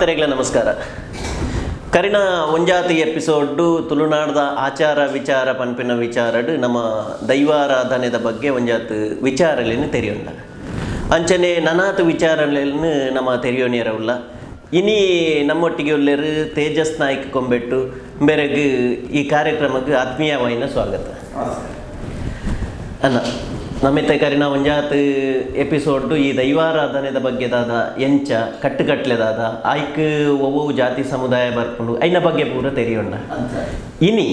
ಮಾತರೆಗಳ ನಮಸ್ಕಾರ. ಕರಿನ ಒಂಜಾತಿ ಎಪಿಸೋಡ್ ತುಳುನಾಡದ ಆಚಾರ ವಿಚಾರ ಪನ್ಪಿನ ವಿಚಾರಡು ನಮ್ಮ ದೈವಾರಾಧನೆದ ಬಗ್ಗೆ ಒಂಜಾತ್ ವಿಚಾರಲೇನು ತೆರಿಯೊಂಡ ಅಂಚನೆ ನನಾತ್ ವಿಚಾರಲೇನು ನಮ್ಮ ತೆರಿಯೋನಿಯರವುಲ್ಲ. ಇನಿ ನಮ್ಮೊಟ್ಟಿಗೆ ಉಲ್ಲೇರು ತೇಜಸ್ ನಾಯ್ಕ ಕೊಂಬೆಟ್ಟು ಬೆರಗು ಈ ಕಾರ್ಯಕ್ರಮಕ್ಕೆ ಆತ್ಮೀಯವಾಯಿನ ಸ್ವಾಗತ. ಅನ್ನ ನಮ್ಮಿತ್ತೆ ಕರಿನ ಒಂಜಾತ್ ಎಪಿಸೋಡ್ ಈ ದೈವಾರಾಧನೆದ ಬಗ್ಗೆ ದಾದ ಎಂಚ ಕಟ್ಟುಕಟ್ಲೆದಾದ ಆಯ್ಕ್ ಒವ್ವು ಜಾತಿ ಸಮುದಾಯ ಬರ್ಕೊಂಡು ಐನ ಬಗ್ಗೆ ಪೂರ ತೆರಿಯೊಂಡ. ಇನಿ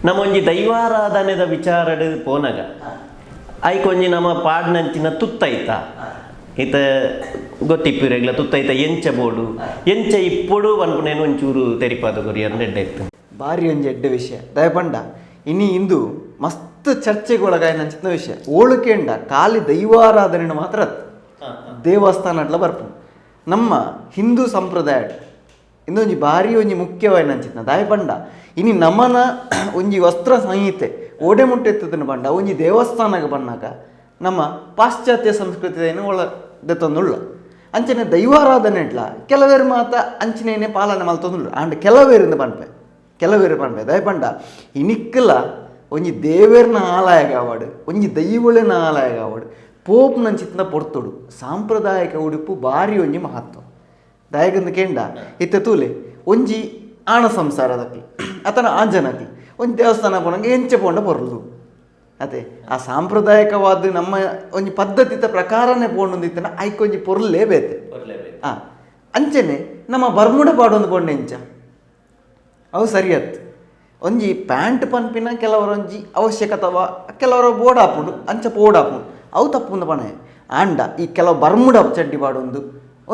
ನಮ್ಮೊಂಜಿ ದೈವಾರಾಧನೆದ ವಿಚಾರಡು ಪೋನಗ ಆಯ್ಕೊಂಜಿ ನಮ್ಮ ಪಾಡ್ನಂಚಿನ ತುತ್ತೈತ ಈತ ಗೊತ್ತಿಪ್ಪಿರೆಗ್ಲ ತುತ್ತೈತ ಎಂಚ ಬೋಡು ಎಂಚ ಇಪ್ಪೊಡು ಪನ್ಪುನೇನು ಒಂಚೂರು ತೆರಿಪಾದ ಕೊರಿಯರ್ ಎಡ್ಡೆ ಇತ್ತು. ಭಾರಿ ಒಂಜಿ ಎಡ್ಡೆ ವಿಷಯ ದಯಪಂಡ ಇನಿ ಇಂದು ಮಸ್ತ್ ಚರ್ಚೆಗೊಳಗಾಯಿನ ವಿಷಯ ಓಳುಕೆಂಡ ಖಾಲಿ ದೈವಾರಾಧನೆ ಮಾತ್ರ ದೇವಸ್ಥಾನ ಅಟ್ಲ ಬರ್ಪು ನಮ್ಮ ಹಿಂದೂ ಸಂಪ್ರದಾಯ ಇಂದೊಂಜಿ ಭಾರಿ ಒಂಜಿ ಮುಖ್ಯವಾಯಿನ ಅಂಚಿನ ದಾಯಪಂಡ ಇನಿ ನಮನ ಒಂಜಿ ವಸ್ತ್ರ ಸಂಹಿತೆ ಓಡೆ ಮುಟ್ಟೆತ್ತದನ್ನು ಬಂಡ ಒಂಜಿ ದೇವಸ್ಥಾನಕ್ಕೆ ಬಣ್ಣಾಗ ನಮ್ಮ ಪಾಶ್ಚಾತ್ಯ ಸಂಸ್ಕೃತಿಯನ್ನು ಒಳ ದೆತ್ತೊಂದುಳ್ಳ ಅಂಚನೆ ದೈವಾರಾಧನೆ ಇಟ್ಲ ಕೆಲವೇರು ಮಾತ ಅಂಚನೇನೆ ಪಾಲನೆ ಮಲ್ತೊಂದುಳ್ಳು ಆಂಡ್ ಕೆಲವೇರಿಂದ ಪನ್ಪೆ ಕೆಲವೇರು ಪನ್ಪೆ ದಯಪಂಡ ಇನಿಕ್ಕಲ ಒಂಜಿ ದೇವೇರ್ನ ಆಲಯ ಕಾವಾಡು ಒಂಜಿ ದೈವಳಿನ ಆಲಯ ಕಾವಾಡು ಪೋಪ್ನಂಚಿತ್ತಿನ ಪೊರ್ತುಡು ಸಾಂಪ್ರದಾಯಿಕ ಉಡುಪು ಭಾರಿ ಒಂಜಿ ಮಹತ್ವ ದಾಯಕಂದ ಕೇಂಡ ಇತ್ತೆ ತೂಲೆ ಒಂಜಿ ಆಣ ಸಂಸಾರದಕ್ಲಿ ಅತನ ಆಂಜನಕ್ಲಿ ಒಂಜಿ ದೇವಸ್ಥಾನ ಪೋನಂಗೆ ಎಂಚೆ ಪೋಂಡ ಪೊರ್ಲು ಅದೇ ಆ ಸಾಂಪ್ರದಾಯಿಕವಾದ ನಮ್ಮ ಒಂಜಿ ಪದ್ಧತಿತ ಪ್ರಕಾರನೇ ಪೋಂಡೊಂದಿತ್ತನ ಐಕೊಂಜಿ ಪೊರ್ಲೇ ಬೇತೆ ಹಾಂ ಅಂಚನೆ ನಮ್ಮ ಬರ್ಮುಡ ಪಾಡೊಂದು ಪೋಂಡ ಎಂಚ ಅವು ಸರಿಯತ್ತು ಒಂಜಿ ಪ್ಯಾಂಟ್ ಪನ್ಪಿನ ಕೆಲವರೊಂಜಿ ಅವಶ್ಯಕತವ ಕೆಲವರು ಬೋಡಾಪುಂಡು ಅಂಚ ಪೋಡಾಪುಂಡು ಅವು ತಪ್ಪುಂದು ಪಣೆ ಆಂಡ ಈ ಕೆಲವು ಬರ್ಮುಡ ಚಡ್ಡಿ ಪಾಡೊಂದು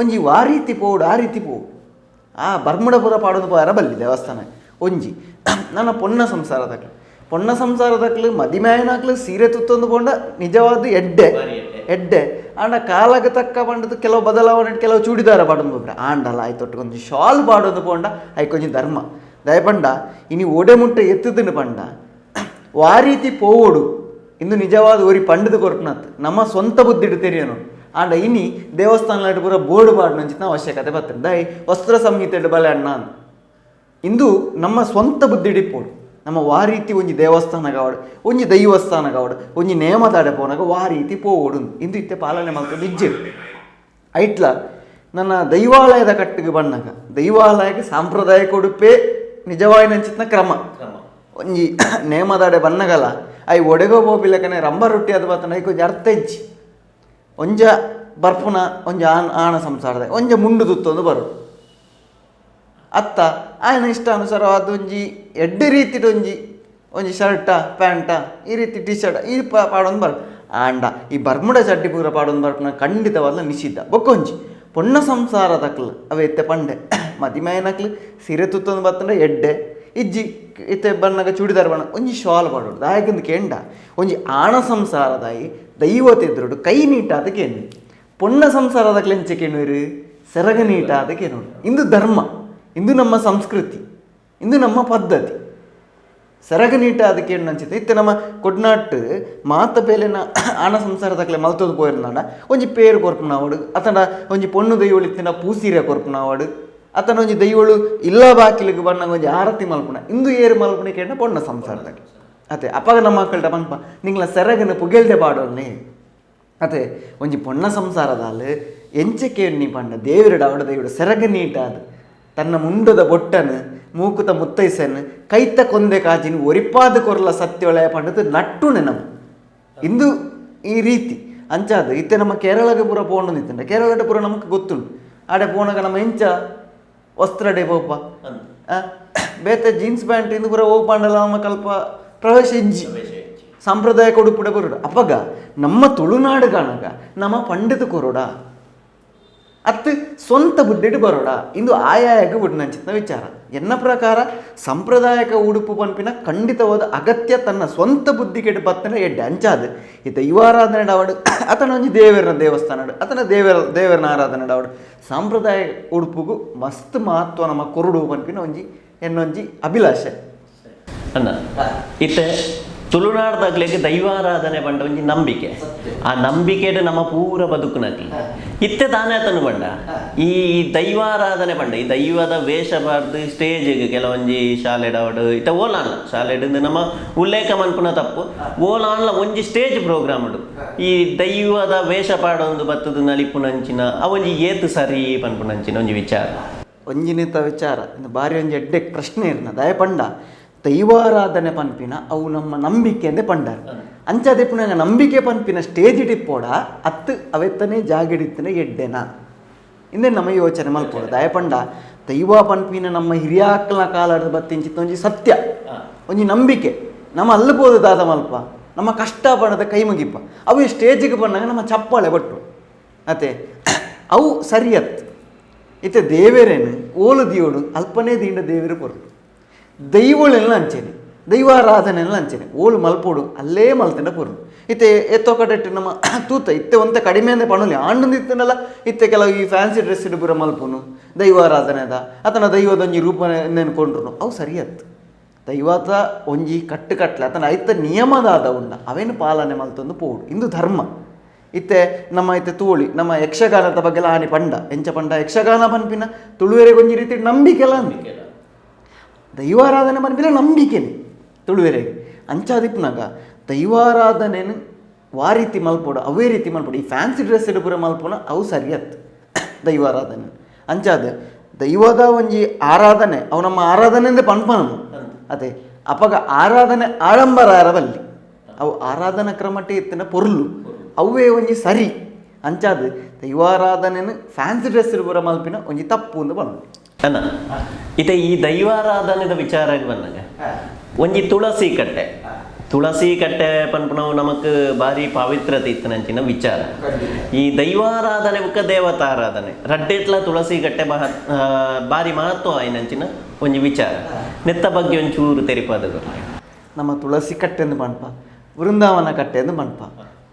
ಒಂಜಿ ಆ ರೀತಿ ಪೋಡು ಆ ರೀತಿ ಪೋಡು ಆ ಬರ್ಮುಡ ಪೂರ ಪಾಡೊಂದು ಪೋಯಾರ ಬಲ್ಲಿ ದೇವಸ್ಥಾನ ಒಂಜಿ ನನ್ನ ಪೊಣ್ಣ ಸಂಸಾರದಕ್ಲು ಪೊಣ್ಣ ಸಂಸಾರದಕ್ಲು ಮದಿಮಾಯನಾಕ್ಲು ಸೀರೆ ತುತ್ತೊಂದು ಪೋಂಡ ನಿಜವಾದ ಎಡ್ಡೆ ಎಡ್ಡೆ ಆಂಡ ಕಾಲಕ್ಕೆ ತಕ್ಕ ಪಂಡದು ಕೆಲವು ಬದಲಾವಣೆ ಕೆಲವು ಚೂಡಿದಾರ ಪಾಡೊಂದು ಪೋಪುಂಡು ಆಂಡಲ ಆಯ್ತೊಟ್ಟು ಒಂಜಿ ಶಾಲ್ ಪಾಡೊಂದು ಪೋಂಡ ಐಕೊಂಜಿ ಧರ್ಮ ದಯಪಂಡ ಇನಿ ಒಡೆ ಮುಟ್ಟೆ ಎತ್ತುದನ್ನು ಪಂಡ ಆ ರೀತಿ ಪೋವೋಡು ಇಂದು ನಿಜವಾದ ಒರಿ ಪಂಡದು ಕೊರ್ಪುನತ್ ನಮ್ಮ ಸ್ವಂತ ಬುದ್ಧಿಡು ತೆರಿಯನು ಆಂಡ ಇನಿ ದೇವಸ್ಥಾನ ಪೂರ ಬೋರ್ಡು ಪಾಡ್ನಂಚಿನ ಅವಶ್ಯಕತೆ ಬರ್ತದೆ ದಯ ವಸ್ತ್ರ ಸಂಹಿತೆ ಬಲೆ ಅಣ್ಣ ಇಂದು ನಮ್ಮ ಸ್ವಂತ ಬುದ್ಧಿಡಿಪ್ಪೋಡು ನಮ್ಮ ವಾ ರೀತಿ ಒಂಜಿ ದೇವಸ್ಥಾನ ಕಾವಡು ಒಂಜಿ ದೈವಸ್ಥಾನ ಕಾವಡು ಒಂಜಿ ನೇಮ ತಾಡೆ ಪೋನಾಗ ವಾ ರೀತಿ ಪೋವೋಡು ಇಂದು ಇತ್ತೆ ಪಾಲನೆ ಮಲ್ತೊಂದು ಇಜ್ಜೆ ಐಟ್ಲ ನನ್ನ ದೈವಾಲಯದ ಕಟ್ಟಿಗೆ ಬಣ್ಣಗ ದೈವಾಲಯಕ್ಕೆ ಸಾಂಪ್ರದಾಯಿಕ ಉಡುಪೇ ನಿಜವಾಯಿನಂಚಿತ್ನ ಕ್ರಮ ಒಂಜಿ ನೇಮದಾಡೆ ಬನ್ನಗಲ I ಒಡೆಗೋ ಬೋಬಿಲಕನೆ ರಂಬ ರೊಟ್ಟಿ ಅದು ಬತ್ತನ ಐಕೊಂಜಿ ಅರ್ಥ ಇಜ್ಜಿ ಒಂಜ ಬರ್ಪುನ ಒಂಜಿ ಆಣ ಆಣ ಸಂಸಾರದ ಒಂಜ ಮುಂಡು ತುತ್ತೊಂದು ಬರು ಅತ್ತ ಆಯನ ಇಷ್ಟಾನುಸಾರವಾದ ಒಂಜಿ ಎಡ್ಡೆ ರೀತಿಡ್ ಒಂಜಿ ಒಂಜಿ ಶರ್ಟ ಪ್ಯಾಂಟ ಈ ರೀತಿ ಟಿ ಶರ್ಟ್ ಈ ಪಾಡೊಂದು ಬರು ಆಂಡ ಈ ಬರ್ಮುಡ ಚಡ್ಡಿ ಪೂರ ಪಾಡೊಂದು ಬರ್ಪುನ ಖಂಡಿತವಾದ ನಿಷಿದ್ಧ ಬೊಕ್ಕೊಂಜಿ ಪೊಣ್ಣ ಸಂಸಾರ ತಕ್ಲು ಅವ ಇತ್ತೆ ಪಂಡೆ ಮದಿಮಾಯನಕ್ಲು ಸೀರೆ ತುತ್ತೊಂದು ಬತ್ತಂಡ ಎಡ್ಡೆ ಇಜ್ಜಿ ಇತ್ತೆ ಬಣ್ಣಗ ಚೂಡಿದಾರ ಬಣ್ಣ ಒಂಜಿ ಶಾಲ್ ಪಾಡೋಡು ದಾಯಕಂದು ಕೇಂಡ ಒಂಜಿ ಆಣ ಸಂಸಾರದಾಯಿ ದೈವತೆದ್ರುಡು ಕೈ ನೀಟಾದ ಕೇಂಡು ಪೊಣ್ಣ ಸಂಸಾರದ ಕ್ಲೆಂಚೆ ಕೇಣುವಿರು ಸೆರಗ ನೀಟಾದ ಕೇಣುಡು. ಇಂದು ಧರ್ಮ, ಇಂದು ನಮ್ಮ ಸಂಸ್ಕೃತಿ, ಇಂದು ನಮ್ಮ ಪದ್ಧತಿ. ಸೆರಗ ನೀಟಾದ ಕೇಂಡು ಅಂಚಿತ್ತೆ ಇತ್ತೆ ನಮ್ಮ ಕೊಡ್ನಾಟ್ ಮಾತ ಬೇಲೆನ ಆಣ ಸಂಸಾರದಕ್ಲೆ ಮಲ್ತೊಂದು ಪೋಯಿರ್ನಾಡ ಒಂಜಿ ಪೇರು ಕೊರ್ಪುನವಡು ಅತಂಡ ಒಂಜಿ ಪೊಣ್ಣು ದೈವಳು ಇತ್ತಿನ ಪೂಸೀರೆ ಕೊರ್ಪುನವಡು ಅತನ ಒಂಜಿ ದೈವಳು ಇಲ್ಲ ಬಾಕಿಲಿಗೆ ಬಣ್ಣಂಗ ಒಂಜಿ ಆರತಿ ಮಲ್ಪುಣ ಇಂದು ಏರು ಮಲ್ಪುಣ ಕೇಂಡ ಪೊಣ್ಣ ಸಂಸಾರದಾಗ ಅತೆ ಅಪ್ಪಾಗ ನಮ್ಮ ಮಕ್ಕಳ್ಟ ಪನ್ಪ ನಿಂಗ್ಲ ಸೆರಗನ ಪುಗೆಲ್ದೆ ಪಾಡೋಲ್ನಿ ಅತೆ ಒಂಜಿ ಪೊಣ್ಣ ಸಂಸಾರದಾಲು ಎಂಚೆ ಕೇಣ್ಣಿ ಪಂಡ ದೇವಿರಡ ಅವಡ ದೈವಡು ಸೆರಗ ನೀಟಾದ ತನ್ನ ಮುಂಡದ ಬೊಟ್ಟನು ಮೂಕುತ ಮುತ್ತೈಸನ್ ಕೈತ ಕೊಂದೆ ಕಾಜಿನ ಒರಿಪಾದ ಕೊರ್ಲ ಸತ್ಯೊಳೆ ಪಂಡದು ನಟ್ಟು ನೆನಪು ಇಂದು ಈ ರೀತಿ ಅಂಚಾದ ಇತ್ತೆ ನಮ್ಮ ಕೇರಳಗೆ ಪೂರ ಪೋಂಡು ಕೇರಳದ ಪೂರ ನಮಕ್ ಗೊತ್ತುಂಡು ಆಡೆ ಪೋಣಗ ನಮ್ಮ ಎಂಚ ವಸ್ತ್ರಡೆ ಪೋಪ ಬೇತೆ ಜೀನ್ಸ್ ಪ್ಯಾಂಟ್ ಇಂದು ಪೂರ ಓಪಾಂಡಲ ನಮ್ಮ ಕಲ್ಪ ಪ್ರವೇಶ ಇಜ್ಜಿ ಸಾಂಪ್ರದಾಯಿಕ ಉಡುಪುಡೆ ಬರೋಡು ಅಪ್ಪಗ ನಮ್ಮ ತುಳುನಾಡು ಕಾಣಗ ನಮ್ಮ ಪಂಡಿತ ಕೊರೋಡ ಅತ್ತು ಸ್ವಂತ ಬುದ್ಧಿಡು ಬರೋಡ ಇಂದು ಆಯಾಯಕ್ಕೆ ಬಿಡ್ನಂಚಿನ ವಿಚಾರ. ಎನ್ನ ಪ್ರಕಾರ ಸಾಂಪ್ರದಾಯಿಕ ಉಡುಪು ಪನ್ಪಿನ ಖಂಡಿತವಾದ ಅಗತ್ಯ ತನ್ನ ಸ್ವಂತ ಬುದ್ಧಿಗೆ ಬತ್ತನ ಎಡ್ಡೆ ಅಂಚಾದು ಈ ದೈವಾರಾಧನೆ ಡಾವಡು ಅತನ ಒಂಜಿ ದೇವರನ ದೇವಸ್ಥಾನ ಅತನ ದೇವರನ ಆರಾಧನೆ ಡಾವಡು ಸಾಂಪ್ರದಾಯಿಕ ಉಡುಪುಗು ಮಸ್ತ್ ಮಹತ್ವ ನಮ್ಮ ಕೊರುಡು ಪನ್ಪಿನ ಒಂಜಿ ಎನ್ನೊಂಜಿ ಅಭಿಲಾಷೆ. ಅಣ್ಣ ಇತ್ತೆ ತುಳುನಾಡ್ದಾಗ್ಲಿಗೆ ದೈವಾರಾಧನೆ ಪಂಡ ಒಂಜಿ ನಂಬಿಕೆ. ಆ ನಂಬಿಕೆಡ್ ನಮ್ಮ ಪೂರ ಬದುಕುನಕ್ಲಿ ಇತ್ತೆ ತಾನೇ ಆತನು ಪಂಡ ಈ ದೈವಾರಾಧನೆ ಪಂಡ ಈ ದೈವದ ವೇಷ ಬಾರ್ದು ಸ್ಟೇಜಿಗೆ ಕೆಲವೊಂಜಿ ಶಾಲೆಡಾವಡು ಇತ್ತೆ ಓಲಾನ್ಲ ಶಾಲೆಡ್ ನಮ್ಮ ಉಲ್ಲೇಖ ಮನ್ಪುನ ತಪ್ಪು ಓಲಾನ್ಲ ಒಂಜಿ ಸ್ಟೇಜ್ ಪ್ರೋಗ್ರಾಮ್ ಉಂಡು ಈ ದೈವದ ವೇಷ ಪಾಡೊಂದು ಬತ್ತದ ನಲಿಪುನಂಚಿನ ಅವೊಂಜಿ ಏತು ಸರಿ ಪನ್ಪುನಂಚಿನ ಒಂಜಿ ವಿಚಾರ ಒಂಜಿನಿತ ವಿಚಾರ ಬಾರಿ ಒಂಜಿ ಎಡ್ಡೆ ಪ್ರಶ್ನೆ ಇರ್ನ ದಯ ಪಂಡ ದೈವಾರಾಧನೆ ಪನ್ಪಿನ ಅವು ನಮ್ಮ ನಂಬಿಕೆ ಅಂದೆ ಪಂಡಾರ ಅಂಚಾದಿಪ್ಪುನ ನಂಬಿಕೆ ಪನ್ಪಿನ ಸ್ಟೇಜ್ ಇಟ್ಟಿಪ್ಪೋಡ ಅತ್ತು ಅವೆತ್ತನೇ ಜಾಗಿಡಿತ್ತನೆ ಎಡ್ಡೆನ ಇಂದೇ ನಮ್ಮ ಯೋಚನೆ ಮಲ್ಪೋಡು. ದಯ ಪಂಡ ದೈವ ಪನ್ಪಿನ ನಮ್ಮ ಹಿರಿಯಾಕ್ಲ ಕಾಲದ ಬತ್ತಿಂಚಿತ್ತ ಒಂಜಿ ಸತ್ಯ ಒಂಜಿ ನಂಬಿಕೆ ನಮ್ಮ ಅಲ್ಲಬೋದು ದಾದ ಮಲ್ಪ ನಮ್ಮ ಕಷ್ಟ ಪಡದ ಕೈ ಮುಗಿಪ್ಪ ಅವು ಸ್ಟೇಜಿಗೆ ಬಂದಾಗ ನಮ್ಮ ಚಪ್ಪಾಳೆ ಬಟ್ಟು ಅತ್ತೆ ಅವು ಸರಿಯತ್ ಇತ್ತೆ ದೇವೇರೇನು ಓಲು ದಿಯೋಡು ಅಲ್ಪನೇ ದಿಂಡ ದೇವರು ಪೊರ್ಲು ದೈವಳೆಲ್ಲ ಅಂಚೇನೆ ದೈವಾರಾಧನೆಲ್ಲ ಅಂಚೇನೆ ಓಲು ಮಲ್ಪೋಡು ಅಲ್ಲೇ ಮಲ್ತಂಡ ಪೊರ್ಲು ಇತ್ತೆ ಎತ್ತೋ ಕಡೆಟ್ಟು ನಮ್ಮ ತೂತ ಇತ್ತೆ ಒಂತೆ ಕಡಿಮೆ ಅಂದರೆ ಪಣಲಿ ಆಂಡೊಂದು ಇತ್ತನಲ್ಲ ಇತ್ತೆ ಕೆಲವು ಈ ಫ್ಯಾನ್ಸಿ ಡ್ರೆಸ್ ಇಡು ಮಲ್ಪುನು ದೈವಾರಾಧನೆದ ಆತನ ದೈವದೊಂಜಿ ರೂಪ ನೆನ್ಕೊಂಡ್ರು ಅವು ಸರಿಯತ್ತು ದೈವತ ಒಂಜಿ ಕಟ್ಟು ಕಟ್ಲೆ ಆತನ ಐತ ನಿಯಮದಾದ ಉಂಡ ಅವೇನು ಪಾಲನೆ ಮಲ್ತೊಂದು ಪೋಡು ಇಂದು ಧರ್ಮ. ಇತ್ತೆ ನಮ್ಮ ಇತ್ತೆ ತೋಳಿ ನಮ್ಮ ಯಕ್ಷಗಾನದ ಬಗ್ಗೆ ಆನಿ ಪಂಡ ಎಂಚ ಪಂಡ ಯಕ್ಷಗಾನ ಪನ್ಪಿನ ತುಳುವೆರೆಗೆ ಒಂಜಿ ರೀತಿ ನಂಬಿಕೆಲ್ಲ ಅಂದ ದೈವಾರಾಧನೆ ಪನ್ಪಿನ ನಂಬಿಕೆನೆ ತುಳುವೆರೆಗೆ ಅಂಚಾದಿಪ್ಪನಾಗ ದೈವಾರಾಧನೆನು ವಾ ರೀತಿ ಮಲ್ಪೋಡು ಅವೇ ರೀತಿ ಮಲ್ಪೋಡು ಈ ಫ್ಯಾನ್ಸಿ ಡ್ರೆಸ್ ಇಡುಪುರ ಮಲ್ಪೋಣ ಅವು ಸರಿಯತ್ತು ದೈವಾರಾಧನೆ ಅಂಚಾದ ದೈವದ ಒಂಜಿ ಆರಾಧನೆ ಅವು ನಮ್ಮ ಆರಾಧನೆ ಅಂದರೆ ಪನ್ಪನನು ಅದೇ ಅಪಗ ಆರಾಧನೆ ಆಡಂಬರ ಅರವಲ್ಲಿ ಅವು ಆರಾಧನಾ ಕ್ರಮಟೆ ಇತ್ತಿನ ಪೊರ್ಲು ಅವೇ ಒಂಜಿ ಸರಿ ಅಂಚಾದ ದೈವಾರಾಧನೆನು ಫ್ಯಾನ್ಸಿ ಡ್ರೆಸ್ ಇಡುಪುರ ಮಲ್ಪಿನ ಒಂಜಿ ತಪ್ಪು ಅಂತ ಬಂದು ಅಣ್ಣ ಇತ್ತೆ ಈ ದೈವಾರಾಧನೆದ ವಿಚಾರ ಬಂದಾಗ ಒಂಜಿ ತುಳಸಿ ಕಟ್ಟೆ ತುಳಸಿ ಕಟ್ಟೆ ಪನ್ಪುನವು ನಮಕ್ ಭಾರಿ ಪಾವಿತ್ರತೆ ಇತ್ತನಂಚಿನ ವಿಚಾರ. ಈ ದೈವಾರಾಧನೆ ಬುಕ್ಕ ದೇವತಾರಾಧನೆ ರಡ್ಡೆಟ್ಲ ತುಳಸಿ ಕಟ್ಟೆ ಭಾರಿ ಮಹತ್ವ ಆಯ್ನಂಚಿನ ಒಂಜಿ ವಿಚಾರ ನೆತ್ತ ಬಗ್ಗೆ ಒಂಚೂರು ತೆರಿಪಾದ. ನಮ್ಮ ತುಳಸಿ ಕಟ್ಟೆ ಎಂದು ಪನ್ಪ ವೃಂದಾವನ ಕಟ್ಟೆ ಎಂದು ಪನ್ಪ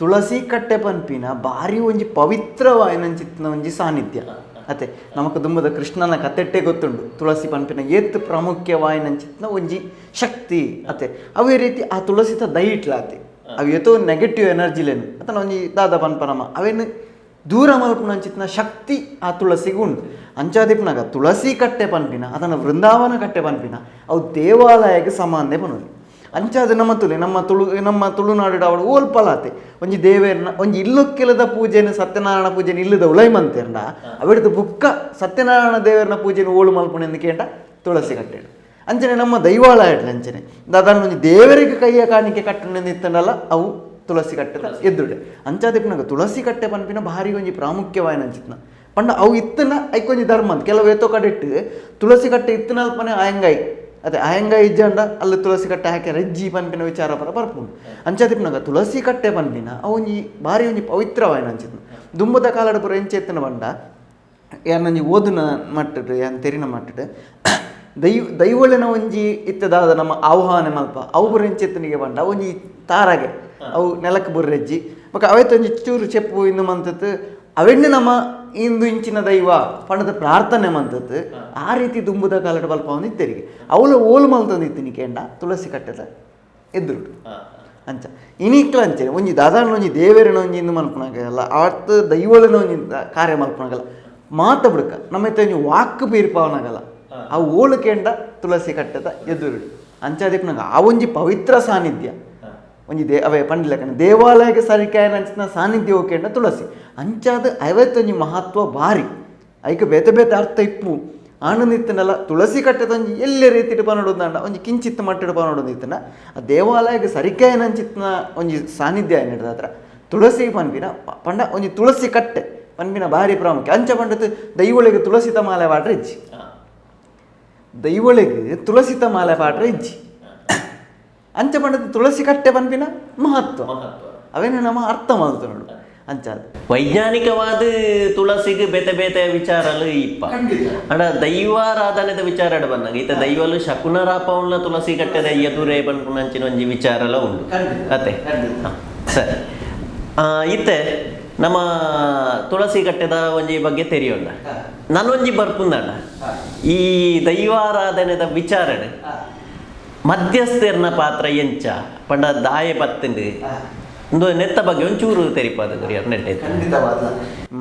ತುಳಸಿ ಕಟ್ಟೆ ಪನ್ಪಿನ ಭಾರಿ ಒಂಜಿ ಪವಿತ್ರವಾಯಿನಂಚಿತ್ತಿನ ಒಂಜಿ ಸಾನ್ನಿಧ್ಯ ಅತ್ತೆ ನಮಕ್ ದುಂಬದ ಕೃಷ್ಣನ ಕತೆಟ್ಟೆ ಗೊತ್ತುಂಡು ತುಳಸಿ ಪನ್ಪಿನ ಏತ್ ಪ್ರಾಮುಖ್ಯವಾಯಿನಂಚಿತ್ತಿನ ಒಂಜಿ ಶಕ್ತಿ ಅತ್ತೆ ಅವೇ ರೀತಿ ಆ ತುಳಸಿತ ದೈಟ್ಲಾತೆ ಅವು ಏತೋ ನೆಗೆಟಿವ್ ಎನರ್ಜಿಲೇನು ಅತನ ಒಂಜಿ ದಾದ ಪನ್ಪ ನಮ್ಮ ಅವೇನು ದೂರ ಮಲ್ಪುನಂಚಿತ್ತಿನ ಶಕ್ತಿ ಆ ತುಳಸಿಗೆ ಉಂಡು. ಅಂಚಾದಿಪ್ಪನಾಗ ತುಳಸಿ ಕಟ್ಟೆ ಪನ್ಪಿನ ಅದನ್ನು ವೃಂದಾವನ ಕಟ್ಟೆ ಪನ್ಪಿನ ಅವು ದೇವಾಲಯಕ್ಕೆ ಸಮಾನ ಪನೋಲಿ. ಅಂಚಾದ ನಮ್ಮ ತುಳಿ ನಮ್ಮ ತುಳು ನಮ್ಮ ತುಳುನಾಡು ಅವಳು ಓಲ್ಪಲಾತೆ ಒಂಜಿ ದೇವೇರ್ನ ಒಂಜಿ ಇಲ್ಲೊಕ್ಕೆಲದ ಪೂಜೆನ ಸತ್ಯನಾರಾಯಣ ಪೂಜೆನ ಇಲ್ಲದ ಉಳೈಮಂತೇರ್ನ ಅವೆಡ್ದು ಬುಕ್ಕ ಸತ್ಯನಾರಾಯಣ ದೇವರನ ಪೂಜೆನ ಓಳು ಮಲ್ಪುಣೆಂದು ಕೇಂಡ ತುಳಸಿ ಕಟ್ಟೆಡು. ಅಂಚನೆ ನಮ್ಮ ದೈವಾಲಯ ಅಂಚನೆ ದಾದಾನ ಒಂಜಿ ದೇವರಿಗೆ ಕೈಯ ಕಾಣಿಕೆ ಕಟ್ಟುನೆಂದು ಇತ್ತಂಡಲ್ಲ ಅವು ತುಳಸಿ ಕಟ್ಟೆದ ಎದ್ದುಡೆ. ಅಂಚಾದಿಪ್ಪನಾಗ ತುಳಸಿ ಕಟ್ಟೆ ಪನ್ಪಿನ ಭಾರಿ ಒಂಜಿ ಪ್ರಾಮುಖ್ಯವಾಯಿನ ಅಂಚಿತ್ನ ಪಂಡ ಅವು ಇತ್ತನ ಐಕೊಂಜಿ ಧರ್ಮ ಅಂತ ಕೆಲವು ಏತೋ ಕಡೆ ಇಟ್ಟು ತುಳಸಿ ಕಟ್ಟೆ ಇತ್ತನಲ್ಪನೆ ಆಯಂಗಾಯಿ ಅದೇ ಆಯಂಗಾಯಿ ಇಜ್ಜಂಡ ಅಲ್ಲಿ ತುಳಸಿ ಕಟ್ಟೆ ಹಾಕಿ ರಜ್ಜಿ ಪನ್ಪಿನ ವಿಚಾರ ಪರ ಬರ್ಪುಂಡು. ಅಂಚಾದಿಪ್ಪನಾಗ ತುಳಸಿ ಕಟ್ಟೆ ಪನ್ಪಿನ ಅವು ಒಂಜಿ ಭಾರಿ ಒಂಜಿ ಪವಿತ್ರವಾಯಿನ ಅಂಚಿತ್ನ ದುಂಬದ ಕಾಲಡ ಪುರ ಎಂಚ ಎತ್ತನ ಪಂಡ ಯಾನೊಂಜಿ ಓದುನ ಮಟ್ಟಡು ಯಾನ್ ತೆರಿನ ಮಟ್ಟಡು ದೈವಳಿನ ಒಂಜಿ ಇತ್ತದಾದ ನಮ್ಮ ಆಹ್ವಾನ ಮಲ್ಪ ಅವು ಪುರ ಎಂಚೆತ್ತನಿಗೆ ಪಂಡ ಒಂಜಿ ತಾರಾಗೆ ಅವು ನೆಲಕ್ಕೆ ಬುರ್ರೆಜ್ಜಿ ಬೊಕ ಅವೆತ್ತೊಂಜಿ ಚೂರು ಚೆಪ್ಪು ಇಂದು ಮಂತತ್ತು ಅವೆಣ್ಣು ನಮ್ಮ ಇಂದು ಇಂಚಿನ ದೈವ ಪಂಡದ ಪ್ರಾರ್ಥನೆ ಮಂತತ್ತು ಆ ರೀತಿ ದುಂಬುದ ಕಾಲಡ ಬಲ್ಪ ಇತ್ತೆರಿಗೆ ಅವಳು ಓಲು ಮಲ್ತಂದಿತ್ತಿನಿ ಕೇಂಡ ತುಳಸಿ ಕಟ್ಟೆದ ಎದುರುಡು ಅಂಚ ಇನಿಕ್ಲ ಅಂಚನೆ ಒಂಜಿ ದಾದಾನ ಒಂಜಿ ದೇವೇರನ ಒಂಜಿ ಇಂದು ಮಲ್ಪನಾಗಲ್ಲ ಆತ ದೈವಳಿನ ಒಂಜಿ ಕಾರ್ಯ ಮಲ್ಪನಾಗಲ್ಲ ಮಾತ ಬುಡಕ ನಮ್ಮ ಒಂಜಿ ವಾಕ್ ಪೀರ್ಪವನಾಗಲ್ಲ ಆ ಓಲು ಕೇಂಡ ತುಳಸಿ ಕಟ್ಟೆದ ಎದುರುಡು. ಅಂಚಾದಿಪ್ಪನಾಗ ಆ ಒಂಜಿ ಪವಿತ್ರ ಸಾನ್ನಿಧ್ಯ ಒಂಜಿ ಅವೇ ಪಂಡಿಲಕನ ದೇವಾಲಯಕ್ಕೆ ಸರಿಕಾಯನ ಅಂಚಿನ ಸಾನ್ನಿಧ್ಯ ಹೋಗೇಂಡ ತುಳಸಿ ಅಂಚಾದ ಐವತ್ತೊಂಜಿ ಮಹತ್ವ ಭಾರಿ ಐಕ ಬೇತೆ ಬೇತೆ ಅರ್ಥ ಇಪ್ಪು ಆನಂದಿತ್ತನಲ್ಲ ತುಳಸಿ ಕಟ್ಟೆದೊಂಜಿ ಎಲ್ಲೇ ರೀತಿಡು ಪನೋಡೋದಂಡ ಒಂಜಿ ಕಿಂಚಿತ್ ಮಟ್ಟಿಡು ಪನೋಡೋದಿತ್ತನ ಆ ದೇವಾಲಯಕ್ಕೆ ಸರಿಕಾಯನ ಅಂಚಿತ್ನ ಒಂಜಿ ಸಾನ್ನಿಧ್ಯ ಏನಿಡ್ದ ಹತ್ರ ತುಳಸಿ ಪನ್ಪಿನ ಪಂಡ ಒಂಜಿ ತುಳಸಿ ಕಟ್ಟೆ ಪನ್ಪಿನ ಭಾರಿ ಪ್ರಾಮುಖ್ಯ. ಅಂಚ ಪಂಡತ್ತು ದೈವಳಿಗೆ ತುಳಸಿತ ಮಾಲೆ ಪಾಟ್ರೆ ಇಜ್ಜಿ ದೈವಳಿಗೆ ತುಳಸಿತ ಮಾಲೆ ಪಾಟ್ರೆ ಇಜ್ಜಿ ಅಂಚ ಪಂಡದ ತುಳಸಿ ಕಟ್ಟೆ ಪನ್ಪಿನ ಮಹತ್ವ ಅವೇನೆ ನಮ್ಮ ಅರ್ಥ ಮಾಡ್ತು ನೋಡು ಅಂಚ ವೈಜ್ಞಾನಿಕವಾದ ತುಳಸಿಗೆ ಬೇತೆ ಬೇತೆ ವಿಚಾರಲು ಇಪ್ಪ ಅಡ ದೈವಾರಾಧನೆದ ವಿಚಾರ ಬಂದಾಗ ಈತ ದೈವಲು ಶಕುನರಾಪವನ್ನ ತುಳಸಿ ಕಟ್ಟೆದ ಎದುರೇ ಪನ್ಪುನಂಚಿನ ಒಂಜಿ ವಿಚಾರಲ ಉಂಡು ಅತ್ತೆ ಸರಿ. ಇತ್ತೆ ನಮ್ಮ ತುಳಸಿ ಕಟ್ಟೆದ ಒಂಜಿ ಬಗ್ಗೆ ತೆರಿಯೋಣ ನಾನೊಂಜಿ ಬರ್ಪುಂದಣ್ಣ ಈ ದೈವಾರಾಧನೆದ ವಿಚಾರಣೆ ಮಧ್ಯಸ್ಥೆರ್ನ ಪಾತ್ರ ಎಂಚ ಪಂಡ ದಾಯೆ ಬತ್ತುಂಡು ಒಂದು ನೆತ್ತ ಬಗ್ಗೆ ಒಂಚೂರು ತೆರಿಪಾದ ಖಂಡಿತವಾದ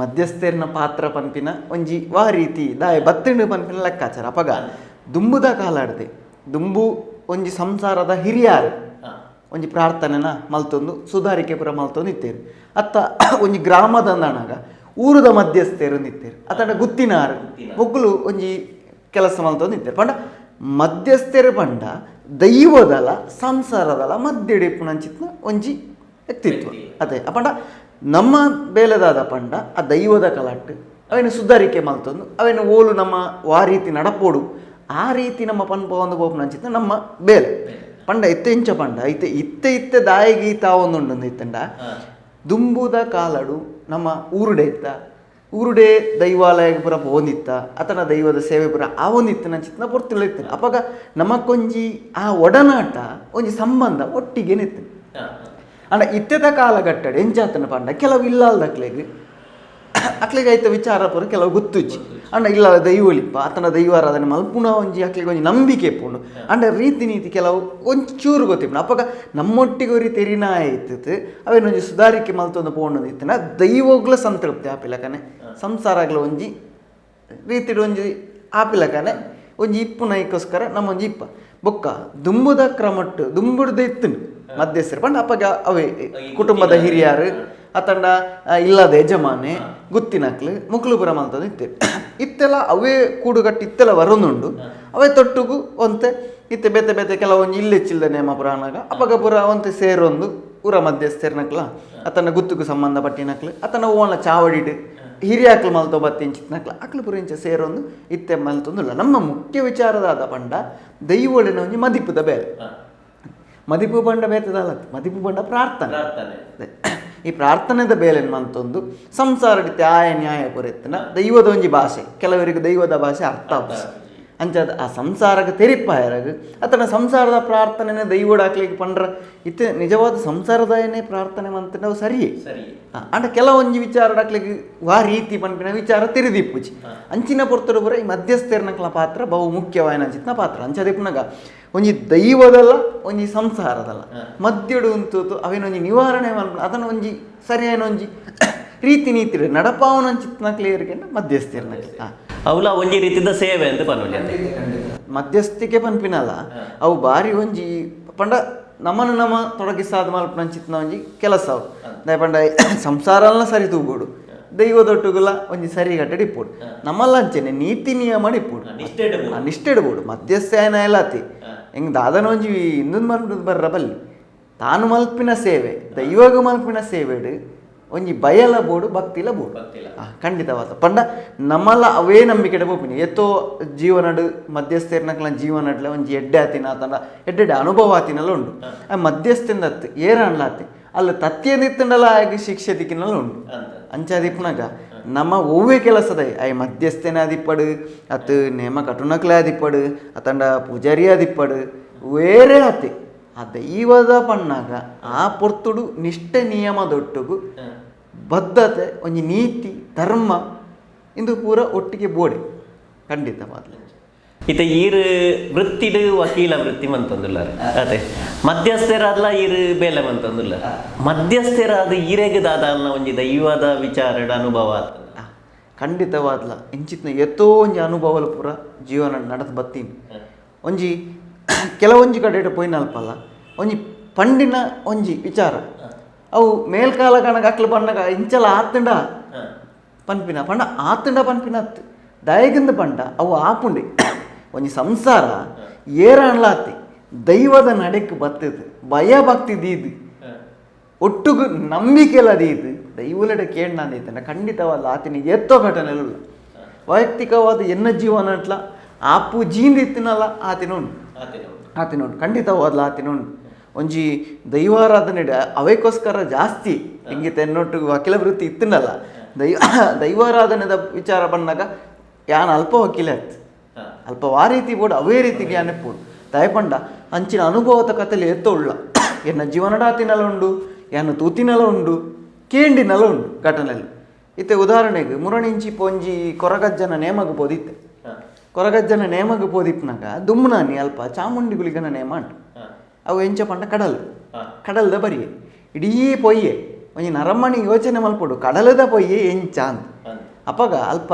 ಮಧ್ಯಸ್ಥೆರ್ನ ಪಾತ್ರ ಪನ್ಪಿನ ಒಂಜಿ ವಾ ರೀತಿ ದಾಯೆ ಬತ್ತುಂಡು ಪನ್ಪಿನ ಲೆಕ್ಕಾಚಾರ. ಅಪಗ ದುಂಬುದ ಕಾಲಾಡ್ದೆ ದುಂಬು ಒಂಜಿ ಸಂಸಾರದ ಹಿರಿಯಾರು ಒಂಜಿ ಪ್ರಾರ್ಥನೆನ ಮಲ್ತೊಂದು ಸುಧಾರಿಕೆ ಪುರ ಮಲ್ತೊಂದು ಇತ್ತೇರು. ಅತ್ತ ಒಂಜಿ ಗ್ರಾಮದ ಅಂದಣಾಗ ಊರುದ ಮಧ್ಯಸ್ಥೆರು ಇತ್ತೇರು, ಅತಂಡ ಗುತ್ತಿನಾರು ಮೊಗ್ಗುಲು ಒಂಜಿ ಕೆಲಸ ಮಲ್ತೊಂದು ಇತ್ತೇರು. ಪಂಡ ಮಧ್ಯಸ್ಥೆರು ಪಂಡ ದೈವದಲ ಸಂಸಾರದಲ ಮಧ್ಯಡಿಪ್ಪುನಂಚಿತ್ನ ಒಂಜಿ ವ್ಯಕ್ತಿತ್ವ ಅದೇ. ಪಂಡ ನಮ್ಮ ಬೇಲೆದಾದ ಪಂಡ ಆ ದೈವದ ಕಲಾಟ್ಟು ಅವೇನು ಸುಧಾರಿಕೆ ಮಲ್ತೊಂದು ಅವೇನು ಓಲು ನಮ್ಮ ವಾ ರೀತಿ ನಡಪೋಡು ಆ ರೀತಿ ನಮ್ಮ ಪನ್ಪ ಒಂದು ಬೋಪುನಂಚಿತ್ನ ನಮ್ಮ ಬೇಲೆ. ಪಂಡ ಇತ್ತೆ ಇಂಚ ಪಂಡ ಇತ್ತೆ ಇತ್ತೆ ಇತ್ತೆ ದಾಯಿಗೀತ ಒಂದುಂಡು ಇತ್ತಂಡ ದುಂಬುದ ಕಾಲಡು ನಮ್ಮ ಊರುಡೆ ಇತ್ತ ಊರುಡೆ ದೈವಾಲಯ ಪುರ ಪೋಂದಿತ್ತ ಅತನ ದೈವದ ಸೇವೆ ಪುರ ಆ ಒಂದಿತ್ತು ನಂಚಿತ್ನ ಪೊರ್ತುಲ ಇತ್ತು. ಅಪಗ ನಮಕ್ಕೊಂಜಿ ಆ ಒಡನಾಟ ಒಂಜಿ ಸಂಬಂಧ ಒಟ್ಟಿಗೇನಿತ್ತು. ಅಂಡ ಇತ್ತೆದ ಕಾಲಘಟ್ಟಡೆ ಎಂಚಾತನ ಪಂಡ ಕೆಲವು ಇಲ್ಲಾಲ್ದಕ್ಲೆಗ್ ಅಕ್ಲೆಗ್ ಐತ ವಿಚಾರ ಪೂರ ಕೆಲವು ಗೊತ್ತುಜ್ಜಿ. ಅಂಡ ಇಲ್ಲ ದೈವಲಿಪ್ಪ ಆತನ ದೈವಾರಾಧನೆ ಮಲ್ಪುಣ ಒಂಜಿ ಅಕ್ಲೆಗ್ ಒಂಜಿ ನಂಬಿಕೆ ಪುಂಡು. ಅಂಡ ರೀತಿ ನೀತಿ ಕೆಲವು ಒಂಚೂರು ಗೊತ್ತಿಪ್ಪುಂಡು. ಅಪಗ ನಮ್ಮೊಟ್ಟಿಗೆ ಒರಿ ತೆರಿನ ಆಯ್ತು ಅವೇನೊಂಜಿ ಸುಧಾರಿಕೆ ಮಲ್ತೊಂದು ಪೋಂಡು ಇತ್ತನ ದೈವೋಗ್ಲ ಸಂತೃಪ್ತಿ ಆಪಿಲಕನೆ ಸಂಸಾರಗ್ಲ ಒಂಜಿ ರೀತಿಡ್ ಒಂಜಿ ಆಪಿಲಕನೆ ಒಂಜಿ ಇಪ್ಪುನೈಕೋಸ್ಕರ ನಮ್ಮೊಂಜಿ ಇಪ್ಪ ಬೊಕ್ಕ ದುಂಬುದ ಕ್ರಮಟ್ಟು ದುಂಬುಡ್ದು ಇತ್ತು ಮಧ್ಯಸ್ಥರು ಪಂಡ ಅಪಗ ಅವೇ ಕುಟುಂಬದ ಹಿರಿಯಾರು ಅತಂಡ ಇಲ್ಲದ ಯಜಮಾನೆ ಗುತ್ತಿನಕ್ಲು ಮುಕ್ಲು ಪುರ ಮಲ್ತೊಂದು ಇತ್ತೆ. ಇತ್ತೆಲ್ಲ ಅವೇ ಕೂಡುಗಟ್ಟು ಇತ್ತೆಲ್ಲ ಬರೋದುಂಡು ಅವೇ ತೊಟ್ಟುಗು ಒಂತೆ ಇತ್ತೆ ಬೇತೆ ಬೇತೆ ಕೆಲವೊಂಜಿ ಇಲ್ಲೆಚ್ಚಿಲ್ದ ನೇಮ ಪುರಾಣಾಗ ಅಪಗ ಪುರ ಒಂತೆ ಸೇರೊಂದು ಊರ ಮಧ್ಯಸ್ಥೆರ್ನಕ್ಲ ಅತನ ಗುತ್ತುಗು ಸಂಬಂಧಪಟ್ಟಿನಕ್ಲು ಅತನ ಓನ ಚಾವಡಿಡು ಹಿರಿಯಾಕ್ಲು ಮಲ್ತೊ ಬತ್ತಿ ಇಂಚಿತ್ನಕ್ಲ ಅಕ್ಲು ಪುರ ಇಂಚ ಸೇರೊಂದು ಇತ್ತೆ ಮಲ್ತೊಂದುಲ್ಲ. ನಮ್ಮ ಮುಖ್ಯ ವಿಚಾರದಾದ ಪಂಡ ದೈವೊಳಿನ ಒಂಜಿ ಮದಿಪುದ ಬೇಲೆ. ಮದಿಪು ಪಂಡ ಬೇತದಲ್ಲ, ಮದಿಪು ಪಂಡ ಪ್ರಾರ್ಥನೆ. ಈ ಪ್ರಾರ್ಥನೆದ ಬೇಲೆನ್ ಮಂತೊಂದು ಸಂಸಾರಡಿತೆ ಆಯ ನ್ಯಾಯ ಪುರೆತ್ತನ ದೈವದ ಒಂಜಿ ಭಾಷೆ ಕೆಲವರಿಗೆ ದೈವದ ಭಾಷೆ ಅರ್ಥ ಆಪುಜಿ. ಅಂಚಾದ ಆ ಸಂಸಾರಕ್ಕೆ ತೆರಿಪಾಯರಾಗ ಅತನ ಸಂಸಾರದ ಪ್ರಾರ್ಥನೆನೇ ದೈವಡ್ ಹಾಕ್ಲಿಕ್ಕೆ ಪಂಡ್ರ ಇತ್ತೆ ನಿಜವಾದ ಸಂಸಾರದಾಯನೇ ಪ್ರಾರ್ಥನೆ ಮಂತ ನಾವು ಸರಿಯೇ. ಅಂಡ ಕೆಲವೊಂಜಿ ವಿಚಾರ ಹಾಕ್ಲಿಕ್ಕೆ ವಾ ರೀತಿ ಪನ್ಪಿನ ವಿಚಾರ ತೆರಿದಿಪ್ಪುಜಿ. ಅಂಚಿನ ಪೊರ್ತುಡು ಪೂರ ಈ ಮಧ್ಯಸ್ಥೆರ್ನಕ್ಲ ಪಾತ್ರ ಬಹು ಮುಖ್ಯವಾಯಿನ ಅಂಚಿನ ಪಾತ್ರ. ಅಂಚದಿಪ್ಪುನಗ ಒಂಜಿ ದೈವದಲ್ಲ ಒಂಜಿ ಸಂಸಾರದಲ್ಲ ಮಧ್ಯಡು ಉಂತು ಅವೇನೊಂಜಿ ನಿವಾರಣೆ ಮಲ್ಪುನ ಅದನ್ನ ಒಂಜಿ ಸರಿಯಾದ ಒಂಜಿ ರೀತಿ ನೀತಿ ನಡಪಾವನಂಚಿತ್ನಕ್ಲೇರಿಗೆ ಮಧ್ಯಸ್ಥೆರ್ನಕ್ಲೆ. ಅವಲ ಒಂಜಿ ರೀತಿದ ಸೇವೆ ಅಂತ ಪನ್ಪುನಿ ಮಧ್ಯಸ್ಥಿಕೆ ಪನ್ಪಿನಲ್ಲ ಅವು ಬಾರಿ ಒಂಜಿ ಪಂಡ ನಮ್ಮನ್ನು ನಮ್ಮ ತೊಡಗಿಸಾದ ಮಲ್ಪುನಂಚಿತ್ನ ಒಂಜಿ ಕೆಲಸ ಅವು. ಪಂಡ ಸಂಸಾರಲ್ಲ ಸರಿ ತೂಗೋಡು ದೈವದೊಟ್ಟುಗುಲ ಒಂಜಿ ಸರಿ ಗಟ್ಟೆ ಇಪ್ಪೋಡು ನಮ್ಮಲ್ಲ ಅಂಚೆನೆ ನೀತಿ ನಿಯಮ ಇಪ್ಪೋಡು ನಿಷ್ಠೆ ಇಡ್ಬೋಡು. ಮಧ್ಯಸ್ಥೆ ಆಯ್ನ ಎಲ್ಲಾತಿ ಹೆಂಗೆ ದಾದನ ಒಂಜಿ ಇಂದೊಂದು ಮಲ್ಪುದು ಬರ್ರ ಬಲ್ಲಿ ತಾನು ಮಲ್ಪಿನ ಸೇವೆ ದೈವಗ ಮಲ್ಪಿನ ಸೇವೆಡು ಒಂಜಿ ಬಯಲ ಬೋಡು ಭಕ್ತಿಲ ಬೋಡು ಖಂಡಿತವಾದ. ಪಂಡ ನಮ್ಮಲ್ಲ ಅವೇ ನಂಬಿಕೆ ಬೋಪಿನಿ ಎತ್ತೋ ಜೀವನಡು ಮಧ್ಯಸ್ಥೆರ್ನಕ್ಲ ಜೀವನಡ್ಲ ಒಂಜಿ ಎಡ್ಡೆ ಆತಿನ ಆತನ ಎಡ್ಡೆಡ್ಡೆ ಅನುಭವ ಆತಿನಲ್ಲ ಉಂಡು. ಆ ಮಧ್ಯಸ್ಥಿಂದ ಏರನ್ಲಾತಿ ಅಲ್ಲ ತತ್ಯನಿತ್ತಂಡಲ ಆಗಿ ಶಿಕ್ಷೆ ದಿಕ್ಕಿನಲ್ಲ ಉಂಡು. ಅಂಚಾದಿಪ್ಪುನಗ ನಮ್ಮ ಒವ್ವೇ ಕೆಲಸದ I ಮಧ್ಯಸ್ಥೆನ ಆದಿಪ್ಪಡು ಅತ್ ನೇಮ ಕಟುನಕ್ಲೆ ಆದಿಪ್ಪಡು ಅತಂಡ ಪೂಜಾರಿ ಆದಿಪ್ಪಡು ಬೇರೆ ಆತಿ ಆ ದೈವದ ಪಣ್ಣಾಗ ಆ ಪೊರ್ತುಡು ನಿಷ್ಠೆ ನಿಯಮದೊಟ್ಟುಗು ಬದ್ಧತೆ ಒಂಜಿ ನೀತಿ ಧರ್ಮ ಇಂದು ಪೂರ ಒಟ್ಟಿಗೆ ಬೋಡೆ ಖಂಡಿತವಾದ. ಇತ್ತೆ ಈರು ವೃತ್ತಿಡು ವಕೀಲ ವೃತ್ತಿ ಮಂತೊಂದುಲ್ಲಾರ ಅದೇ ಮಧ್ಯಸ್ಥರಾದ್ಲ ಈರು ಬೇಲೆ ಮಂತೊಂದುಲ್ಲ ಮಧ್ಯಸ್ಥರಾದ ಈರೆಗೆ ದಾದ ಅನ್ನ ಒಂಜಿ ದೈವದ ವಿಚಾರದ ಅನುಭವ ಖಂಡಿತವಾದ್ಲ ಇಂಚಿತ್ನ ಎತ್ತೋ ಒಂಜಿ ಅನುಭವಲ ಪೂರ ಜೀವನ ನಡೆದು ಬತ್ತೀನಿ. ಒಂಜಿ ಕೆಲವೊಂಜಿ ಕಡೆ ಪೋಯಿನಲ್ಪಲ್ಲ ಒಂಜಿ ಪಂಡಿನ ಒಂಜಿ ವಿಚಾರ ಅವು ಮೇಲ್ಕಾಲ ಕಣಗ ಅಕ್ಲು ಬಣ್ಣಗ ಇಂಚಲ ಆತಂಡ ಪನ್ಪಿನ ಪಂಡ ಆತಂಡ ಪನ್ಪಿನ ದಯಗಿಂದ ಪಂಡ ಅವು ಆಪುಂಡಿ ಒಂಜಿ ಸಂಸಾರ ಏರನ್ಲಾತಿ ದೈವದ ನಡೆಕ್ ಬತ್ತದು ಭಯ ಭಕ್ತಿ ದೀದು ಒಟ್ಟುಗು ನಂಬಿಕೆಲ್ಲ ದೀದು ದೈವಲೆಡೆ ಕೇಂದ್ರ ಖಂಡಿತವಾದ ಆತಿನ ಎತ್ತೋ ಘಟನೆಲ್ಲ ವೈಯಕ್ತಿಕವಾದ ಎನ್ನ ಜೀವನ ಅಟ್ಲ ಆಪು ಜೀಂದಿತ್ತಿನಲ್ಲ ಆತಿನ ಉಂಡು ಆತಿನ ಉಂಡು ಖಂಡಿತವಾದ್ಲ ಆತಿನ ಉಂಡು. ಒಂಜಿ ದೈವಾರಾಧನೆ ಅವೇಕೋಸ್ಕರ ಜಾಸ್ತಿ ಹಿಂಗೆ ತೆನ್ನೊಟ್ಟಿಗೆ ವಕೀಲ ವೃತ್ತಿ ಇತ್ತಿನಲ್ಲ ದೈವಾರಾಧನೆದ ವಿಚಾರ ಬಂದಾಗ ಯಾನ್ ಅಲ್ಪ ವಕೀಲ ಆಯ್ತು ಅಲ್ಪ ಆ ರೀತಿ ಬೋಡು ಅವೇ ರೀತಿ ಜ್ಞಾನ ಪೋಡು ದಯಪಂಡ ಅಂಚಿನ ಅನುಭವದ ಕಥೆಲಿ ಎತ್ತೋ ಉಳ್ಳ ಎನ್ನ ಜೀವನಡ ಆತಿನಲ್ಲ ಉಂಡು ಯಾನು ತೂತಿನಲ್ಲ ಉಂಡು ಕೇಂಡಿನಲ್ಲ ಉಂಡು ಘಟನೆಯಲ್ಲಿ. ಇತ್ತೆ ಉದಾಹರಣೆಗೆ ಮುರಣಿಂಚಿ ಪೊಂಜಿ ಕೊರಗಜ್ಜನ ನೇಮಗ್ ಪೋದಿತ್ತೆ ಕೊರಗಜ್ಜನ ನೇಮಗ್ ಪೋದಿಪ್ಪನಾಗ ದುಮ್ನಾನಿ ಅಲ್ಪ ಚಾಮುಂಡಿ ಗುಳಿಗನ ನೇಮ ಅಂಟು ಅವು ಎಂಚ ಪಂಡ ಕಡಲು ಕಡಲ್ದ ಬರಿಯೆ ಇಡೀ ಪೊಯ್ಯೆ ಒಂಜಿ ನರಮಣಿ ಯೋಚನೆ ಮಲ್ಪೊಡು ಕಡಲದ ಪೊಯ್ಯೆ ಎಂಚ ಅಂದ್. ಅಪಗ ಅಲ್ಪ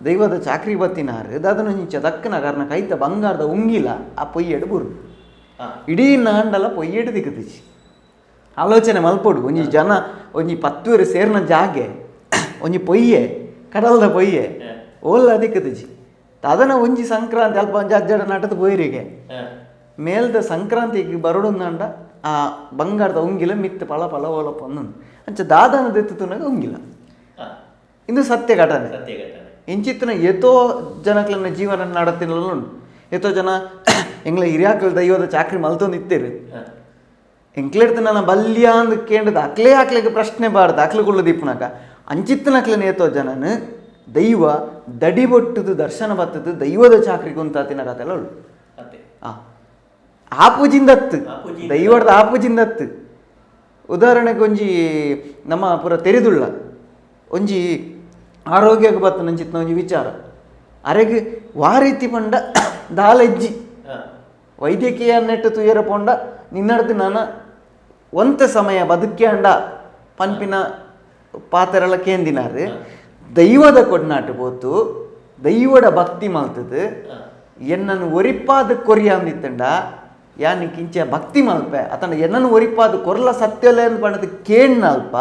ದೈವದ ಚಾಕ್ರಿ ಬತ್ತಿನಾರು ದಾದನೊಂಜಿ ಚದಕ್ಕನ ಕರ್ನ ಕೈತ ಬಂಗಾರದ ಉಂಗಿಲ ಆ ಪೊಯ್ಯೆಡು ಬುರು ಇಡೀ ನಾಂಡಲ ಪೊಯ್ಯೆಡು ದಿಕ್ಕುದಿಜಿ. ಆಲೋಚನೆ ಮಲ್ಪೊಡು ಒಂಜಿ ಜನ ಒಂಜಿ ಪತ್ತೂರು ಸೇರ್ನ ಜಾಗೆ ಒಂಜಿ ಪೊಯ್ಯೆ ಕಡಲ್ದ ಪೊಯ್ಯೆ ಓಲ್ಲ ದಿಕ್ಕುದಿಜಿ. ಅದನ್ನ ಒಂಜಿ ಸಂಕ್ರಾಂತಿ ಅಲ್ಪ ಒಂಜಿ ಅಜ್ಜಡ ನಾಟದ ಪೊಯ್ರಿಗೆ ಮೇಲ್ದ ಸಂಕ್ರಾಂತಿಗೆ ಬರೋಡೊಂದಂಡ ಆ ಬಂಗಾರದ ಉಂಗಿಲ ಮಿತ್ತು ಪಳ ಪಳ ಓಲಪ್ಪ ಒಂದೊಂದು ಅಂಚ ದಾದನ ದೆತ್ತು ಉಂಗಿಲ. ಇದು ಸತ್ಯ ಘಟನೆ. ಇಂಚಿತ್ತಿನ ಏತೋ ಜನಕ್ಲನ್ನ ಜೀವನ ನಡತಿನಲ್ಲ ಉಂಟು. ಏತೋ ಜನ ಎಂಗ್ಲ ಹಿರಿಯಾಕ್ಲ ದೈವದ ಚಾಕ್ರಿ ಮಲ್ತೊಂದು ಇತ್ತೇರು ಎಂಕ್ಲೆಡ್ತು ನನ್ನ ಬಲ್ಯ ಅಂದ್ ಕೇಂದ್ರದ ಅಕ್ಲೇ ಅಕ್ಲೆಗೆ ಪ್ರಶ್ನೆ ಬಾರ್ದು ಅಕ್ಲುಗುಳ್ಳು ದೀಪನಾಕ ಅಂಚಿತ್ತಿನಕ್ಲನ ಏತೋ ಜನನ ದೈವ ದಡಿಬೊಟ್ಟುದು ದರ್ಶನ ಬತ್ತದು ದೈವದ ಚಾಕ್ರಿ ಕುಂತಾತಿನ ಕತೆಲ್ಲ ಉಳ್ಳು. ಆ ಪೂಜಿಂದತ್ತು ದೈವದ ಆ ಪೂಜಿಂದತ್ತು. ಉದಾಹರಣೆಗೆ ಒಂಜಿ ನಮ್ಮ ಪೂರ ತೆರಿದುಳ್ಳ ಒಂಜಿ ಆರೋಗ್ಯಕ್ಕೆ ಬತ್ತ ನಂಚಿತ್ನ ಒಂಜಿ ವಿಚಾರ ಅರೆಗೆ ವಾರೀತಿ ಪಂಡ ದಾಲೆಜ್ಜಿ ವೈದ್ಯಕೀಯ ನೆಟ್ಟು ತುಯರ ಪೊಂಡ ನಿನ್ನಡ್ದು ನಾನು ಒಂತ ಸಮಯ ಬದುಕ್ಯಾಂಡ ಪನ್ಪಿನ ಪಾತೆರಲ ಕೇಂದಿನಾರು ದೈವದ ಕೊಡ್ನಾಟು ಪೋತು ದೈವದ ಭಕ್ತಿ ಮಲ್ತದು ಎನ್ನನ್ನು ಒರಿಪಾದ ಕೊರಿಯ ಅಂದಿತ್ತಂಡ ಯಾನ್ ಕಿಂಚ ಭಕ್ತಿ ಮಲ್ಪೆ ಅತನ ಎನ್ನನ್ನು ಒರಿಪಾದ ಕೊರ್ಲ ಸತ್ಯಲೆ ಅಂದ್ ಪಂಡದು ಕೇಣ್ಣಲ್ಪ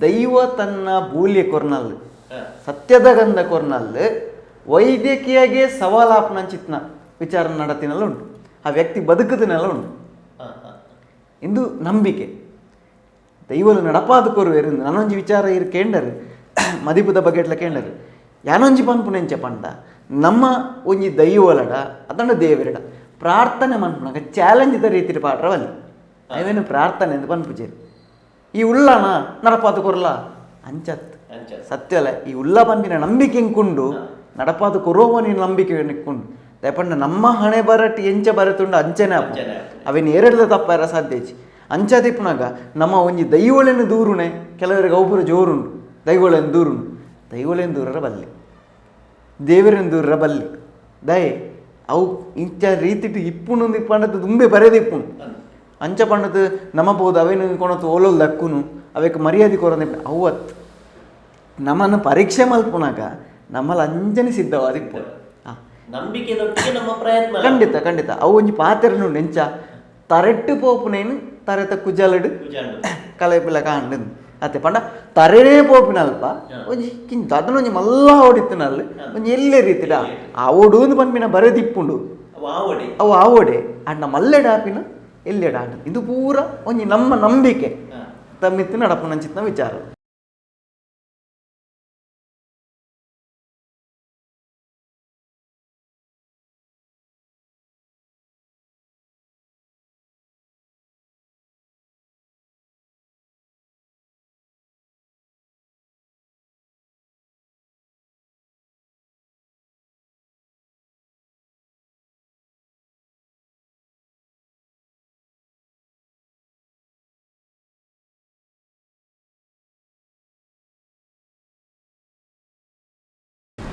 ದೈವ ತನ್ನ ಬೂಲ್ಯ ಕೊರ್ನಲ್ ಸತ್ಯದ ಗಂಧ ಕೊರ್ನಲ್ ವೈದ್ಯಕೀಯಗೆ ಸವಾಲಾಪನಂಚಿತ್ನ ವಿಚಾರ ನಡತಿನಲ್ಲ ಉಂಟು. ಆ ವ್ಯಕ್ತಿ ಬದುಕುದಿನಲ್ಲ ಉಂಟು ಇಂದು ನಂಬಿಕೆ ದೈವಲು ನಡಪಾದ ಕೊರುವೆರು. ನಾನೊಂಜಿ ವಿಚಾರ ಇರು ಕೇಂಡರು ಮದಿಪುದ ಬಗೆಟ್ಲ ಕೇಂಡರು ಯಾನೊಂಜಿ ಪನ್ಪುನೆಂಚ ಪಂಡ ನಮ್ಮ ಒಂಜಿ ದೈವಲಡ ಅದನ್ನ ದೇವರಡ ಪ್ರಾರ್ಥನೆ ಮನ್ಪುನಾಗ ಚಾಲೆಂಜ್ the ರೀತಿ ಪಾಡ್ರವಲ್ಲಿ ಅವೇನು ಪ್ರಾರ್ಥನೆ ಎಂದು ಪನ್ಪುಜೇರು. ಈ ಉಳ್ಳನ ನಡಪಾದ ಕೊರ್ಲ ಅಂಚತ್ ಸತ್ಯಲ್ಲ ಈ ಉಳ್ಳ ಪನ್ಪಿನ ನಂಬಿಕೆ ಇಂಕುಂಡು ನಡಪಾದ ಕೊರೋವನಿ ನಂಬಿಕೆ ನಿಕ್ಕೊಂಡು ದಯಪಂಡ ನಮ್ಮ ಹಣೆ ಬರಟ್ ಎಂಚ ಬರತುಂಡು ಅಂಚನೆ ಅವೇನು ಎರಡ್ದ ತಪ್ಪಾರ ಸಾಧ್ಯ ಇಚ್ಚಿ ಅಂಚ ತಿಪ್ಪುನಾಗ ನಮ್ಮ ಒಂಜಿ ದೈವಳೆನು ದೂರುನೆ ಕೆಲವರಿಗೆ ಒಬ್ಬರು ಜೋರುಂಡು ದೈವಳೆನು ದೂರುಂಡು ದೈವಳೆನು ದೂರರ ಬಲ್ಲಿ ದೇವರನ್ನು ದೂರರ ಬಲ್ಲಿ ದಯೆ ಅವು ಇಂಚ ರೀತಿಟ್ಟು ಇಪ್ಪುನು ಇಪ್ಪಂಡದ್ದು ತುಂಬೆ ಬರೆದು ಇಪ್ಪುನು ಅಂಚ ಪಂಡದ್ದು ನಮ್ಮ ಬೋದು ಅವೇನು ಕೊಣತು ಓಲೋಲ್ ದಕ್ಕುನು ಅವಕ್ಕೆ ಮರ್ಯಾದೆ ಕೊರಂದ ಅವತ್ತು ನಮ್ಮನ್ನು ಪರೀಕ್ಷೆ ಮಲ್ಪುನಾಗ ನಮ್ಮಲ್ಲಿ ಅಂಜನೆ ಸಿದ್ಧವಾದ ಇಪ್ಪು ನಂಬಿಕೆದೊಟ್ಟಿಗೆ ನಮ್ಮ ಪ್ರಯತ್ನ. ಖಂಡಿತ ಖಂಡಿತ ಅವು ಒಂಜಿ ಪಾತೆರನು ನೆಂಚ ತರೆಟ್ಟು ಪೋಪುನೇನು ತರೆತ ಕುಜಲಡು ಕಲೆಪಿಲ ಕಾಂಡು ಅತ್ತೆ ಪಂಡ ತರೆನೇ ಪೋಪಿನಲ್ಪ ಒಂಜಿ ಕಿಂತ ಅದನ್ನೊಂಜಿ ಮಲ್ಲ ಓಡಿತ್ತಿನಲ್ಲಿ ಒಂಜಿ ಎಲ್ಲೇ ರೀತಿಡ ಆ ಓಡು ಪನ್ಪಿನ ಬರೆದಿಪ್ಪುಂಡು ಅವು ಆವೋಡೆ ಅಣ್ಣ ಮಲ್ಲೆಡಾಪಿನ ಎಲ್ಲೆಡ ಆಂಡ ಇದು ಪೂರ ಒಂಜಿ ನಮ್ಮ ನಂಬಿಕೆ ತಮ್ಮಿತ್ತು ನಡಪುನಂಚಿತ್ನ ವಿಚಾರ.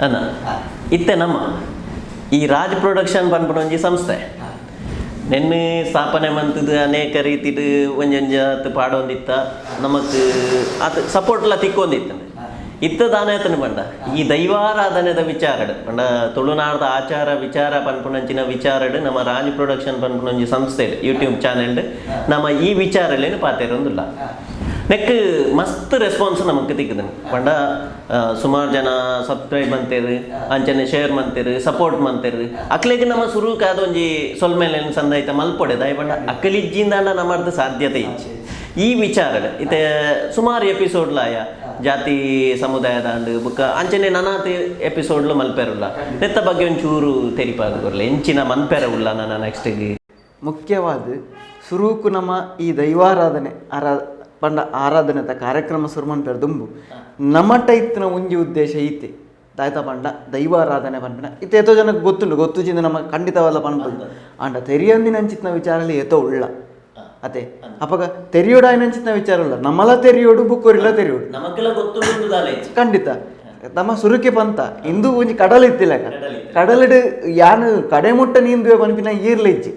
ಅನ್ನ ಇತ್ತೆ ನಮ್ಮ ಈ ರಾಜ್ ಪ್ರೊಡಕ್ಷನ್ ಪನ್ಪುನ ಒಂಜಿ ಸಂಸ್ಥೆ ನೆನ್ನೆ ಸ್ಥಾಪನೆ ಮಂತದ್ದು ಅನೇಕ ರೀತಿಡ್ ಒಂಜೊಂಜಿ ಆತ್ ಪಾಡೊಂದಿತ್ತ ನಮಕ್ ಆತ್ ಸಪೋರ್ಟ್ಲ ತಿಕ್ಕೊಂದಿತ್ತು. ಇತ್ತ ದಾನೆ ಆತನ ಪಂಡ ಈ ದೈವಾರಾಧನೆದ ವಿಚಾರಡ್ ಪಂಡ ತುಳುನಾಡ್ದ ಆಚಾರ ವಿಚಾರ ಪನ್ಪುನಂಚಿನ ವಿಚಾರಡ್ ನಮ್ಮ ರಾಜ್ ಪ್ರೊಡಕ್ಷನ್ ಪನ್ಪುನೊಂಜಿ ಸಂಸ್ಥೆ ಯೂಟ್ಯೂಬ್ ಚಾನೆಲ್ ನಮ್ಮ ಈ ವಿಚಾರಲೇನು ಪಾತೆರೊಂದುಲ್ಲ. ನೆಕ್ ಮಸ್ತ್ ರೆಸ್ಪಾನ್ಸ್ ನಮಕ್ ತಿಕ್ಕುದು ಪಂಡ ಸುಮಾರು ಜನ ಸಬ್ಸ್ಕ್ರೈಬ್ ಮಂತೇರು ಅಂಚನೆ ಶೇರ್ ಮಂತೇರು ಸಪೋರ್ಟ್ ಮಂತೇರು ಅಕ್ಲೆಗ್ ನಮ್ಮ ಸುರುಕಾದ ಒಂಜಿ ಸೊಲ್ಮೇಲೆ ಸಂದಾಯ್ತ ಮಲ್ಪೊಡೆ ದಾಯ ಪಂಡ ಅಕ್ಕಲಿಜ್ಜಿಂದ ನಮ್ಮರ್ದ ಸಾಧ್ಯತೆ ಇಜ್ಜಿ ಈ ವಿಚಾರ ಇತ್ತೆ ಸುಮಾರು ಎಪಿಸೋಡ್ಲಾಯ ಜಾತಿ ಸಮುದಾಯದ ಅಂಡ್ ಬುಕ್ಕ ಅಂಚನೆ ನನಾತಿ ಎಪಿಸೋಡ್ಲು ಮಲ್ಪೆರುಲ್ಲ ನೆತ್ತ ಬಗ್ಗೆ ಒಂಚೂರು ತೆರಿಪಾದ ಕೊರ್ಲೆ ಎಂಚಿನ ಮನ್ಪೆರ ಉಲ್ಲ ನನ್ನ ನೆಕ್ಸ್ಟ್ಗೆ. ಮುಖ್ಯವಾದ ಸುರುಕು ನಮ್ಮ ಈ ದೈವಾರಾಧನೆ ಪಂಡ ಆರಾಧನೆತ ಕಾರ್ಯಕ್ರಮ ಸುರು ಮನ್ಪೆರ್ ದುಂಬು ನಮಟ ಇತ್ತಿನ ಒಂಜಿ ಉದ್ದೇಶ ಈತೆ ದಾಯ್ತ ಪಂಡ ದೈವಾರಾಧನೆ ಪನ್ಪಿನ ಇತ್ತೆ ಏತೋ ಜನಕ್ಕೆ ಗೊತ್ತುಂಡು ಗೊತ್ತುಜಿಂದ ನಮ್ಮ ಖಂಡಿತವಲ್ಲ ಪನ್ಪುಂಡು ಆಂಡ ತೆರಿಯಂದಿನ ಅಂಚಿತ್ನ ವಿಚಾರಲ್ಲಿ ಏತೋ ಉಳ್ಳ ಅತೆ ಅಪಗ ತೆರಿಯೋಡಾಯನಂಚಿತ್ನ ವಿಚಾರ ಉಳ್ಳ ನಮ್ಮಲ ತೆರಿಯೋಡು ಬುಕ್ಕೋರಿಲ್ಲ ತೆರಿಯೋಡು ನಮಗೆಲ್ಲ ಗೊತ್ತುಂಡು ದಾಲೆ ಖಂಡಿತ ನಮ್ಮ ಸುರುಕೆ ಪಂತ ಇಂದು ಒಂಜಿ ಕಡಲ್ ಇತ್ತಿಲ್ಲ ಕಡಲಿಡು ಯಾನು ಕಡೆ ಮುಟ್ಟ ನೀಂದುವೆ ಪನ್ಪಿನ ಈರ್ಲೆ ಇಜ್ಜಿ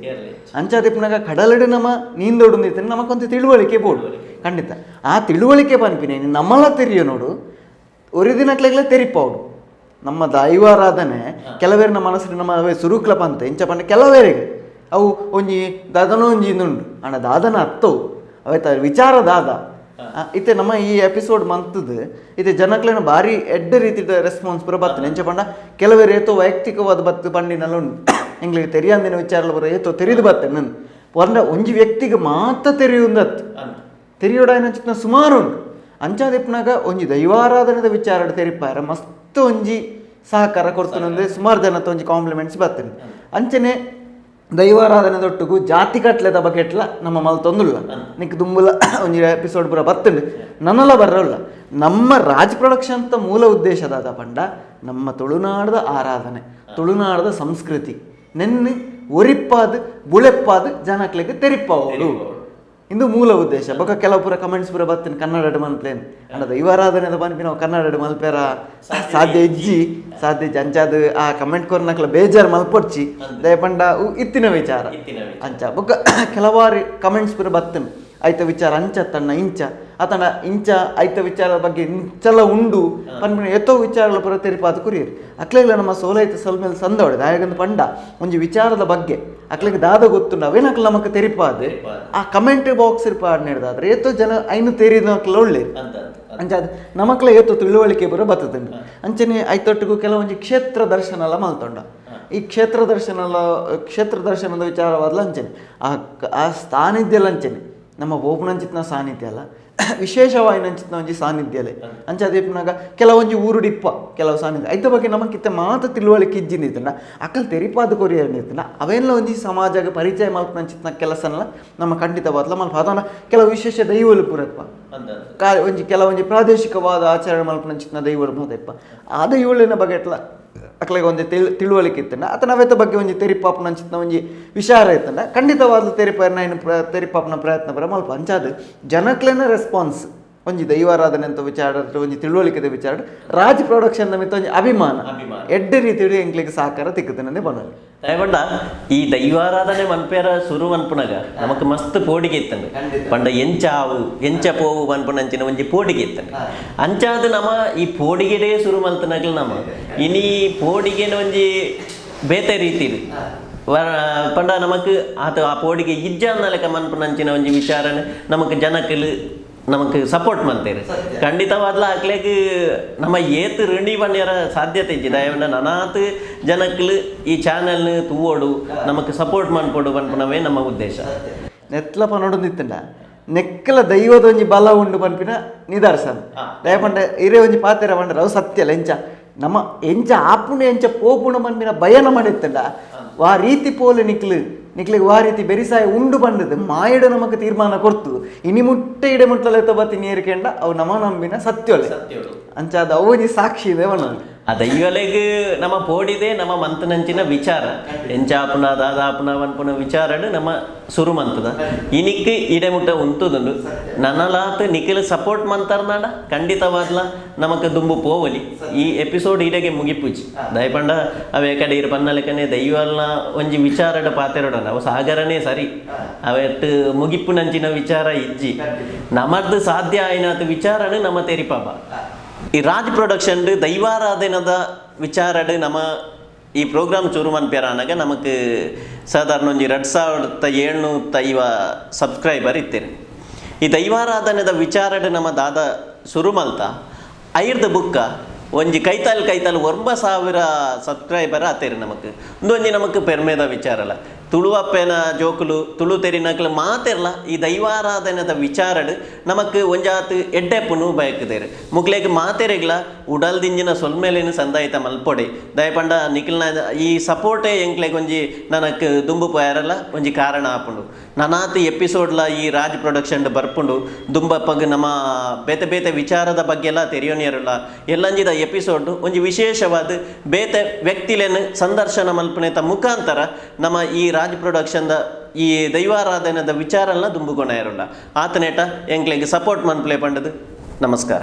ಅಂಚಾದಿಪ್ಪನಾಗ ಕಡಲಡು ನಮ್ಮ ನೀಂದೋಡು ನಮಕೊಂದು ತಿಳುವಳಿಕೆ ಬೋಡು ಖಂಡಿತ. ಆ ತಿಳುವಳಿಕೆ ಪನ್ಪಿನಿ ನಮ್ಮಲ ತೆರಿಯೋ ನೋಡು ಒರಿದಿನಕ್ಲೆಗ್ಲ ತೆರಿಪಾవుಡು. ನಮ್ಮ ದೈವಾರಾಧನೆ ಕೆಲವೇರು ನಮ್ಮ ಮನಸ್ಸು ನಮ್ಮ ಸುರುಕ್ಲ ಪಂತ ಇಂಚ ಪಂಡ ಕೆಲವೇರಿಗೆ ಅವು ಒಂಜಿ ದಾದನ ಒಂಜಿ ಇಂದುಂಡು ಅಣ್ಣ ದಾದನ ಅತ್ತವು ಅವೇತ ವಿಚಾರ ದಾದ ಇತ್ತೆ ನಮ್ಮ ಈ ಎಪಿಸೋಡ್ ಮಂತದ್ದು ಇತ್ತೆ ಜನಕ್ಲೇನ ಭಾರಿ ಎಡ್ಡೆ ರೀತಿದ ರೆಸ್ಪಾನ್ಸ್ ಪೂರ ಬರ್ತದೆ. ಎಂಚ ಪಂಡ ಕೆಲವೇರು ಏತೋ ವೈಯಕ್ತಿಕವಾದ ಬತ್ತು ಪಂಡಿನಲ್ಲ ಉಂಡು ಎಂಗ್ಲಿಗೆ ತೆರಿಯಂದಿನ ವಿಚಾರ ಬರೋ ಏತೋ ತೆರಿದು ಬರ್ತೇನೆ ನನ್ನ ಪಂಡ ಒಂಜಿ ವ್ಯಕ್ತಿಗೆ ಮಾತ್ರ ತೆರೆಯುಂದತ್ತು ತೆರಿಯೋಡಾಯನ ಚಿತ್ನ ಸುಮಾರು ಉಂಟು. ಅಂಚಾದಿಪ್ಪನಾಗ ಒಂಜಿ ದೈವಾರಾಧನೆದ ವಿಚಾರ ತೆರಿಪಾರ ಮಸ್ತ್ ಒಂಜಿ ಸಹಕಾರ ಕೊಡ್ತಾನಂದ್ರೆ ಸುಮಾರು ಜನತ ಒಂಜಿ ಕಾಂಪ್ಲಿಮೆಂಟ್ಸ್ ಬರ್ತೇನೆ. ಅಂಚನೆ ದೈವಾರಾಧನೆದೊಟ್ಟಿಗೂ ಜಾತಿ ಕಟ್ಲೆದ ಬಗೆಟ್ಲ ನಮ್ಮ ಮಲ್ತೊಂದುಲ್ಲ ನಿಕ್ ದುಂಬುಲ ಒಂಜಿ ಎಪಿಸೋಡ್ ಪೂರ ಬತ್ತುಂಡು ನನ್ನಲ ಬರೋಲ್ಲ. ನಮ್ಮ ರಾಜ್ ಪ್ರೊಡಕ್ಷನ್ ಅಂತ ಮೂಲ ಉದ್ದೇಶದಾದ ಪಂಡ ನಮ್ಮ ತುಳುನಾಡದ ಆರಾಧನೆ, ತುಳುನಾಡದ ಸಂಸ್ಕೃತಿ ನೆನ್ನೆ ಒರಿಪ್ಪಾದ ಬುಳೆಪ್ಪಾದ ಜನಕ್ಲೆಗ್ ತೆರಿಪಾವುದು ಇಂದು ಮೂಲ ಉದ್ದೇಶ. ಬೊಕ ಕೆಲವು ಪೂರ ಕಮೆಂಟ್ಸ್ ಪೂರ ಬತ್ತೇನೆ ಕನ್ನಡ ಮಲ್ಪ್ಲೇನ್ ಅಂಡ ದೈವಾರಾಧನೆದ ಪನ್ಪಿ ನಾವು ಕನ್ನಡ ಮಲ್ಪೇರ ಸಾಧ್ಯ ಇಜ್ಜಿ ಸಾಧ್ಯ ಇಜ್ಜಿ ಅಂಚಾದ ಆ ಕಮೆಂಟ್ ಕೊರ್ನಕ್ಲ ಬೇಜಾರು ಮಲ್ಪೊಡ್ಚಿ ದಯಪಂಡ ಇತ್ತಿನ ವಿಚಾರ ಅಂಚ. ಬೊಕ ಕೆಲವಾರು ಕಮೆಂಟ್ಸ್ ಪೂರ ಬತ್ತೇನೆ ಐತ ವಿಚಾರ ಅಂಚ ತನ್ನ ಇಂಚ ಆತನ ಇಂಚ ಐತ ವಿಚಾರದ ಬಗ್ಗೆ ಇಂಚಲ ಉಂಡು ಪನ್ಪಿನ ಏತೋ ವಿಚಾರಗಳ ಪೂರ ತೆರಿಪಾದ ಕುರಿಯರು ಅಕ್ಲೆಗ್ಲ ನಮ್ಮ ಸೋಲೈತ ಸೊಲ್ಮೇಲೆ ಸಂದವಡೆ ದಾಯಗಂದು ಪಂಡ ಒಂಜಿ ವಿಚಾರದ ಬಗ್ಗೆ ಅಕ್ಲೆಗ್ ದಾದ ಗೊತ್ತುಂಡು ಅವೇನಕ್ಲ ನಮಕ್ ತೆರಿಪಾದ ಆ ಕಮೆಂಟ್ ಬಾಕ್ಸ್ ಇರ್ಪಾಡ್ನೇಡ್ದಾದ್ರೆ ಏತೋ ಜನ ಐನು ತೆರಿದಕ್ಲ ಒಳ್ಳೆ ಅಂಚ ಅದು ನಮಕ್ಲ ಏತೋ ತಿಳುವಳಿಕೆ ಬರೋ ಬತ್ತದಂಡು. ಅಂಚನೆ ಐತೊಟ್ಟಿಗೂ ಕೆಲವೊಂಜಿ ಕ್ಷೇತ್ರ ದರ್ಶನ ಎಲ್ಲ ಮಲ್ತೊಂಡ ಈ ಕ್ಷೇತ್ರ ದರ್ಶನ ಕ್ಷೇತ್ರ ದರ್ಶನದ ವಿಚಾರವಾದಲ ಅಂಚನೆ ಆ ಆ ಸಾನ್ನಿಧ್ಯ ಅಂಚನೆ ನಮ್ಮ ಬೋಪನಂಚಿತ್ನ ಸಾನ್ನಿಧ್ಯ ಅಲ್ಲ ವಿಶೇಷವಾಯಿನಂಚಿತ್ನ ಒಂಜಿ ಸಾನ್ನಿಧ್ಯಲೆ ಅಂಚ ಅದೇಪನಾಗ ಕೆಲವೊಂಜಿ ಊರುಡಿಪ್ಪ ಕೆಲವು ಸಾನ್ನಿಧ್ಯ ಐತ ಬಗ್ಗೆ ನಮಕಿತ್ತ ಮಾತ ತಿಳುವಳಿಕೆ ಇಜ್ಜಿಂದಿತ್ತಂಡ ಅಕ್ಕಲ್ ತೆರಿಪಾದ ಕೊರಿಯರ್ನಿತ್ತಂಡ ಅವೆಲ್ಲ ಒಂಜಿ ಸಮಾಜಕ್ಕೆ ಪರಿಚಯ ಮಲ್ಪನಂಚಿತ್ನ ಕೆಲಸನಲ್ಲ ನಮ್ಮ ಖಂಡಿತವಾದ್ಲ ಮಲ್ಪ. ಅದನ್ನ ಕೆಲವು ವಿಶೇಷ ದೈವಲು ಪೂರಪ್ಪ ಒಂಜಿ ಕೆಲವೊಂಜಿ ಪ್ರಾದೇಶಿಕವಾದ ಆಚರಣೆ ಮಲ್ಪನಂಚಿತ್ನ ದೈವಲು ಮಾತಪ್ಪ ಆ ದೈವಳಿನ ಬಗ್ಗೆ ಎಟ್ಲ ಅಕ್ಲೆಗೆ ಒಂಜಿ ತಿಳುವಳಿಕೆ ಇತ್ತಂಡ ಅಥವಾ ನಾವೆತ್ತ ಬಗ್ಗೆ ಒಂಜಿ ತೆರಿಪಾಪನಂಚಿತ್ನ ಒಂಜಿ ವಿಚಾರ ಇತ್ತಂಡ ಖಂಡಿತವಾದ ತೆರಿಪಾಯನ ತೆರಿಪಾಪನ ಪ್ರಯತ್ನ ಬರ ಮಲ್ಪ. ಅಂಚಾದ ಜನಕ್ಲೆನ ರೆಸ್ಪಾನ್ಸ್ ಒಂಜಿ ದೈವಾರಾಧನೆ ಅಂತ ವಿಚಾರ ಒಂಜಿ ತಿಳುವಳಿಕೆದ ವಿಚಾರ ರಾಜ್ ಪ್ರೊಡಕ್ಷನ್ ಮಿತ್ತ ಒಂಜಿ ಅಭಿಮಾನ ಎಡ್ಡೆ ರೀತಿಯಲ್ಲಿ ಎಂಕ್ಲೆಗ್ ಸಹಕಾರ ತಿಕ್ಕುತ್ತೇನೆ ಬನ್ನಲಿ. ದಯಪಂಡ ಈ ದೈವಾರಾಧನೆ ಮನ್ಪೇರ ಸುರು ಮನ್ಪುನಗ ನಮಕ್ ಮಸ್ತ್ ಪೋಡಿಗೆ ಇತ್ತಂಡು ಪಂಡ ಎಂಚ ಆವು ಎಂಚ ಪೋವು ಮನ್ಪುನಂಚಿನ ಒಂಜಿ ಪೋಡಿಗೆ ಇತ್ತಂಡು ಅಂಚಾದ ನಮ ಈ ಪೋಡಿಗೆಡೇ ಸುರು ಮಲ್ತನಗ್ಲು ನಮ ಇನಿ ಪೋಡಿಗೆನ ಒಂಜಿ ಬೇತೆ ರೀತಿ ಪಂಡ ನಮಕ್ ಆತ ಆ ಪೋಡಿಗೆ ಇಜ್ಜ ಅನ್ನಲೆಕ್ಕ ಮನ್ಪುನಂಚಿನ ಒಂಜಿ ವಿಚಾರನೆ ನಮಕ್ ಜನಕ್ಕಲು ನಮಕ್ ಸಪೋರ್ಟ್ ಮಾಡ್ತೇವೆ ಖಂಡಿತವಾದ್ಲ ಅಕ್ಲೆಗ್ ನಮ್ಮ ಏತ್ ಋಣಿ ಪಣ್ಯರ ಸಾಧ್ಯತೆ ಇಜ್ಜಿ. ದಯವಂಡ ನನಾತ್ ಜನಕ್ಲು ಈ ಚಾನೆಲ್ ತೂವೋಡು ನಮಕ್ ಸಪೋರ್ಟ್ ಮಾಡ್ಕೊಡು ಪನ್ಪುನವೇ ನಮ್ಮ ಉದ್ದೇಶ. ನೆತ್ಲ ಪನೊಡೊಂದಿತ್ತಂಡ ನೆಕ್ಕಲ ದೈವದ ಒಂಜಿ ಬಲ ಉಂಡು ಪನ್ಪಿನ ನಿದರ್ಶನ. ದಯಪಂಡ ಇರೇ ಒಂಜಿ ಪಾತೆರ ಪಂಡರ ಅವು ಸತ್ಯ ಎಂಚ ನಮ್ಮ ಎಂಚ ಆಪುಂಡು ಎಂಚ ಪೋಪುಂಡು ಪನ್ಪಿನ ಭಯನ ಮಾಡಿತ್ತಂಡ ಆ ರೀತಿ ಪೋಲೆ ನಿಕ್ಲು ನಿಕ್ಲಿಗೆ ವಾ ರೀತಿ ಬೆರಿಸಾಯ ಉಂಡು ಬಂದದ್ದು ಮಾಯಡು ನಮಕ್ ತೀರ್ಮಾನ ಕೊರ್ತು ಇನಿ ಮುಟ್ಟೆ ಇಡೆ ಮುಟ್ಟಲೆ ಬತ್ತಿ ನೀರು ಕೆಂಡ ಅವು ನಮ ನಂಬಿನ ಸತ್ಯೊಲೆ ಅಂಚಾದ ಅವು ಒಂಜಿ ಸಾಕ್ಷಿ ಇದೆ ಆ ದೈವಲೆಗ್ ನಮ್ಮ ಪೋಡಿದೆ ನಮ್ಮ ಮಂತನಂಚಿನ ವಿಚಾರ ಎಂಚಾಪುನ ದಾದಾಪುನ ವನ್ಪುನ ವಿಚಾರಡು ನಮ್ಮ ಸುರು ಮಂತದ ಇನಿಕ್ ಇಡೆ ಮುಟ್ಟ ಉಂತುದುಂಡು ನನ್ನಲಾತ್ ನಿಖಿಲ್ ಸಪೋರ್ಟ್ ಮಂತರ್ನಾಡ ಖಂಡಿತವಾದ್ಲ ನಮಕ್ ದುಂಬು ಪೋವಲಿ. ಈ ಎಪಿಸೋಡ್ ಇಡೆಗೆ ಮುಗಿಪುಜಿ ದಯಪಂಡ ಅವೇ ಕಡೆ ಇರು ಪನ್ನಲೆಕನೆ ದೈವಲ್ನ ಒಂಜಿ ವಿಚಾರಡ ಪಾತೆರಡೋಣ ಅವು ಸಾಗರನೇ ಸರಿ ಅವೆಟ್ಟು ಮುಗಿಪುನಂಚಿನ ವಿಚಾರ ಇಜ್ಜಿ ನಮರ್ದು ಸಾಧ್ಯ ಆಯ್ನಾತ್ ವಿಚಾರನು ನಮ್ಮ ತೆರಿಪಾಪ. ಈ ರಾಜ್ ಪ್ರೊಡಕ್ಷನ್ ದೈವಾರಾಧನದ ವಿಚಾರಡು ನಮ್ಮ ಈ ಪ್ರೋಗ್ರಾಮ್ ಚೂರು ಮನ್ಪೇರಾನಾಗ ನಮಕ್ ಸಾಧಾರಣ ಒಂಜಿ 2705 ಸಬ್ಸ್ಕ್ರೈಬರ್ ಇತ್ತೇನೆ. ಈ ದೈವಾರಾಧನೆದ ವಿಚಾರಡು ನಮ್ಮ ದಾದ ಸುರು ಮಲ್ತ ಐರ್ದ ಬುಕ್ಕ ಒಂಜಿ ಕೈತಾಲ್ ಕೈತಾಲ್ 9000 ಸಬ್ಸ್ಕ್ರೈಬರ್ ಆತೇರಿ ನಮಕ್ ಒಂದೊಂಜಿ ನಮಕ್ ಪೆರ್ಮೆದ ವಿಚಾರಲ್ಲ. ತುಳುವಪ್ಪೆನ ಜೋಕುಲು ತುಳು ತೆರಿನಕ್ಲು ಮಾತೆರ್ಲ ಈ ದೈವಾರಾಧನೆದ ವಿಚಾರಡು ನಮಕ್ ಒಂಜಾತ್ ಎಡ್ಡೆಪ್ಪುನು ಬಯಕುದೇರು ಮುಕ್ಲೆಗ್ ಮಾತೆರೆಗ್ಲ ಉಡಲ್ದಿಂಜಿನ ಸೊಲ್ಮೇಲೇನು ಸಂದಾಯಿತ ಮಲ್ಪೊಡೆ ದಯಪಂಡ ನಿಖಿಲ್ನ ಈ ಸಪೋರ್ಟೇ ಎಂಕ್ಲೆಗ್ ಒಂಜಿ ನನಕ್ ದುಂಬು ಪೋಯಾರಲ್ಲ ಒಂಜಿ ಕಾರಣ ಆಪುಂಡು. ನನಾತ್ ಎಪಿಸೋಡ್ಲ ಈ ರಾಜ್ ಪ್ರೊಡಕ್ಷನ್ ಬರ್ಪುಂಡು ದುಂಬಪ್ಪಗ್ ನಮ್ಮ ಬೇತೆ ಬೇತೆ ವಿಚಾರದ ಬಗ್ಗೆ ಎಲ್ಲ ತೆರಿಯೋನಿಯರಲ್ಲ ಎಲ್ಲಂಜಿದ ಎಪಿಸೋಡ್ ಒಂಜಿ ವಿಶೇಷವಾದ ಬೇತೆ ವ್ಯಕ್ತಿಲೇನು ಸಂದರ್ಶನ ಮಲ್ಪನೆತ ಮುಖಾಂತರ ನಮ್ಮ ಈ ರಾಜ್ ಪ್ರೊಡಕ್ಷನ್ ಈ ದೈವಾರಾಧನೆದ ವಿಚಾರಲ್ಲ ದುಂಬುಗೊಣ ಇರೋಲ್ಲ ಆತನೇಟ ಎಂಕ್ಲೆಗ್ ಸಪೋರ್ಟ್ ಮನ್ಪ್ಲೇ ಪಂಡದು. ನಮಸ್ಕಾರ.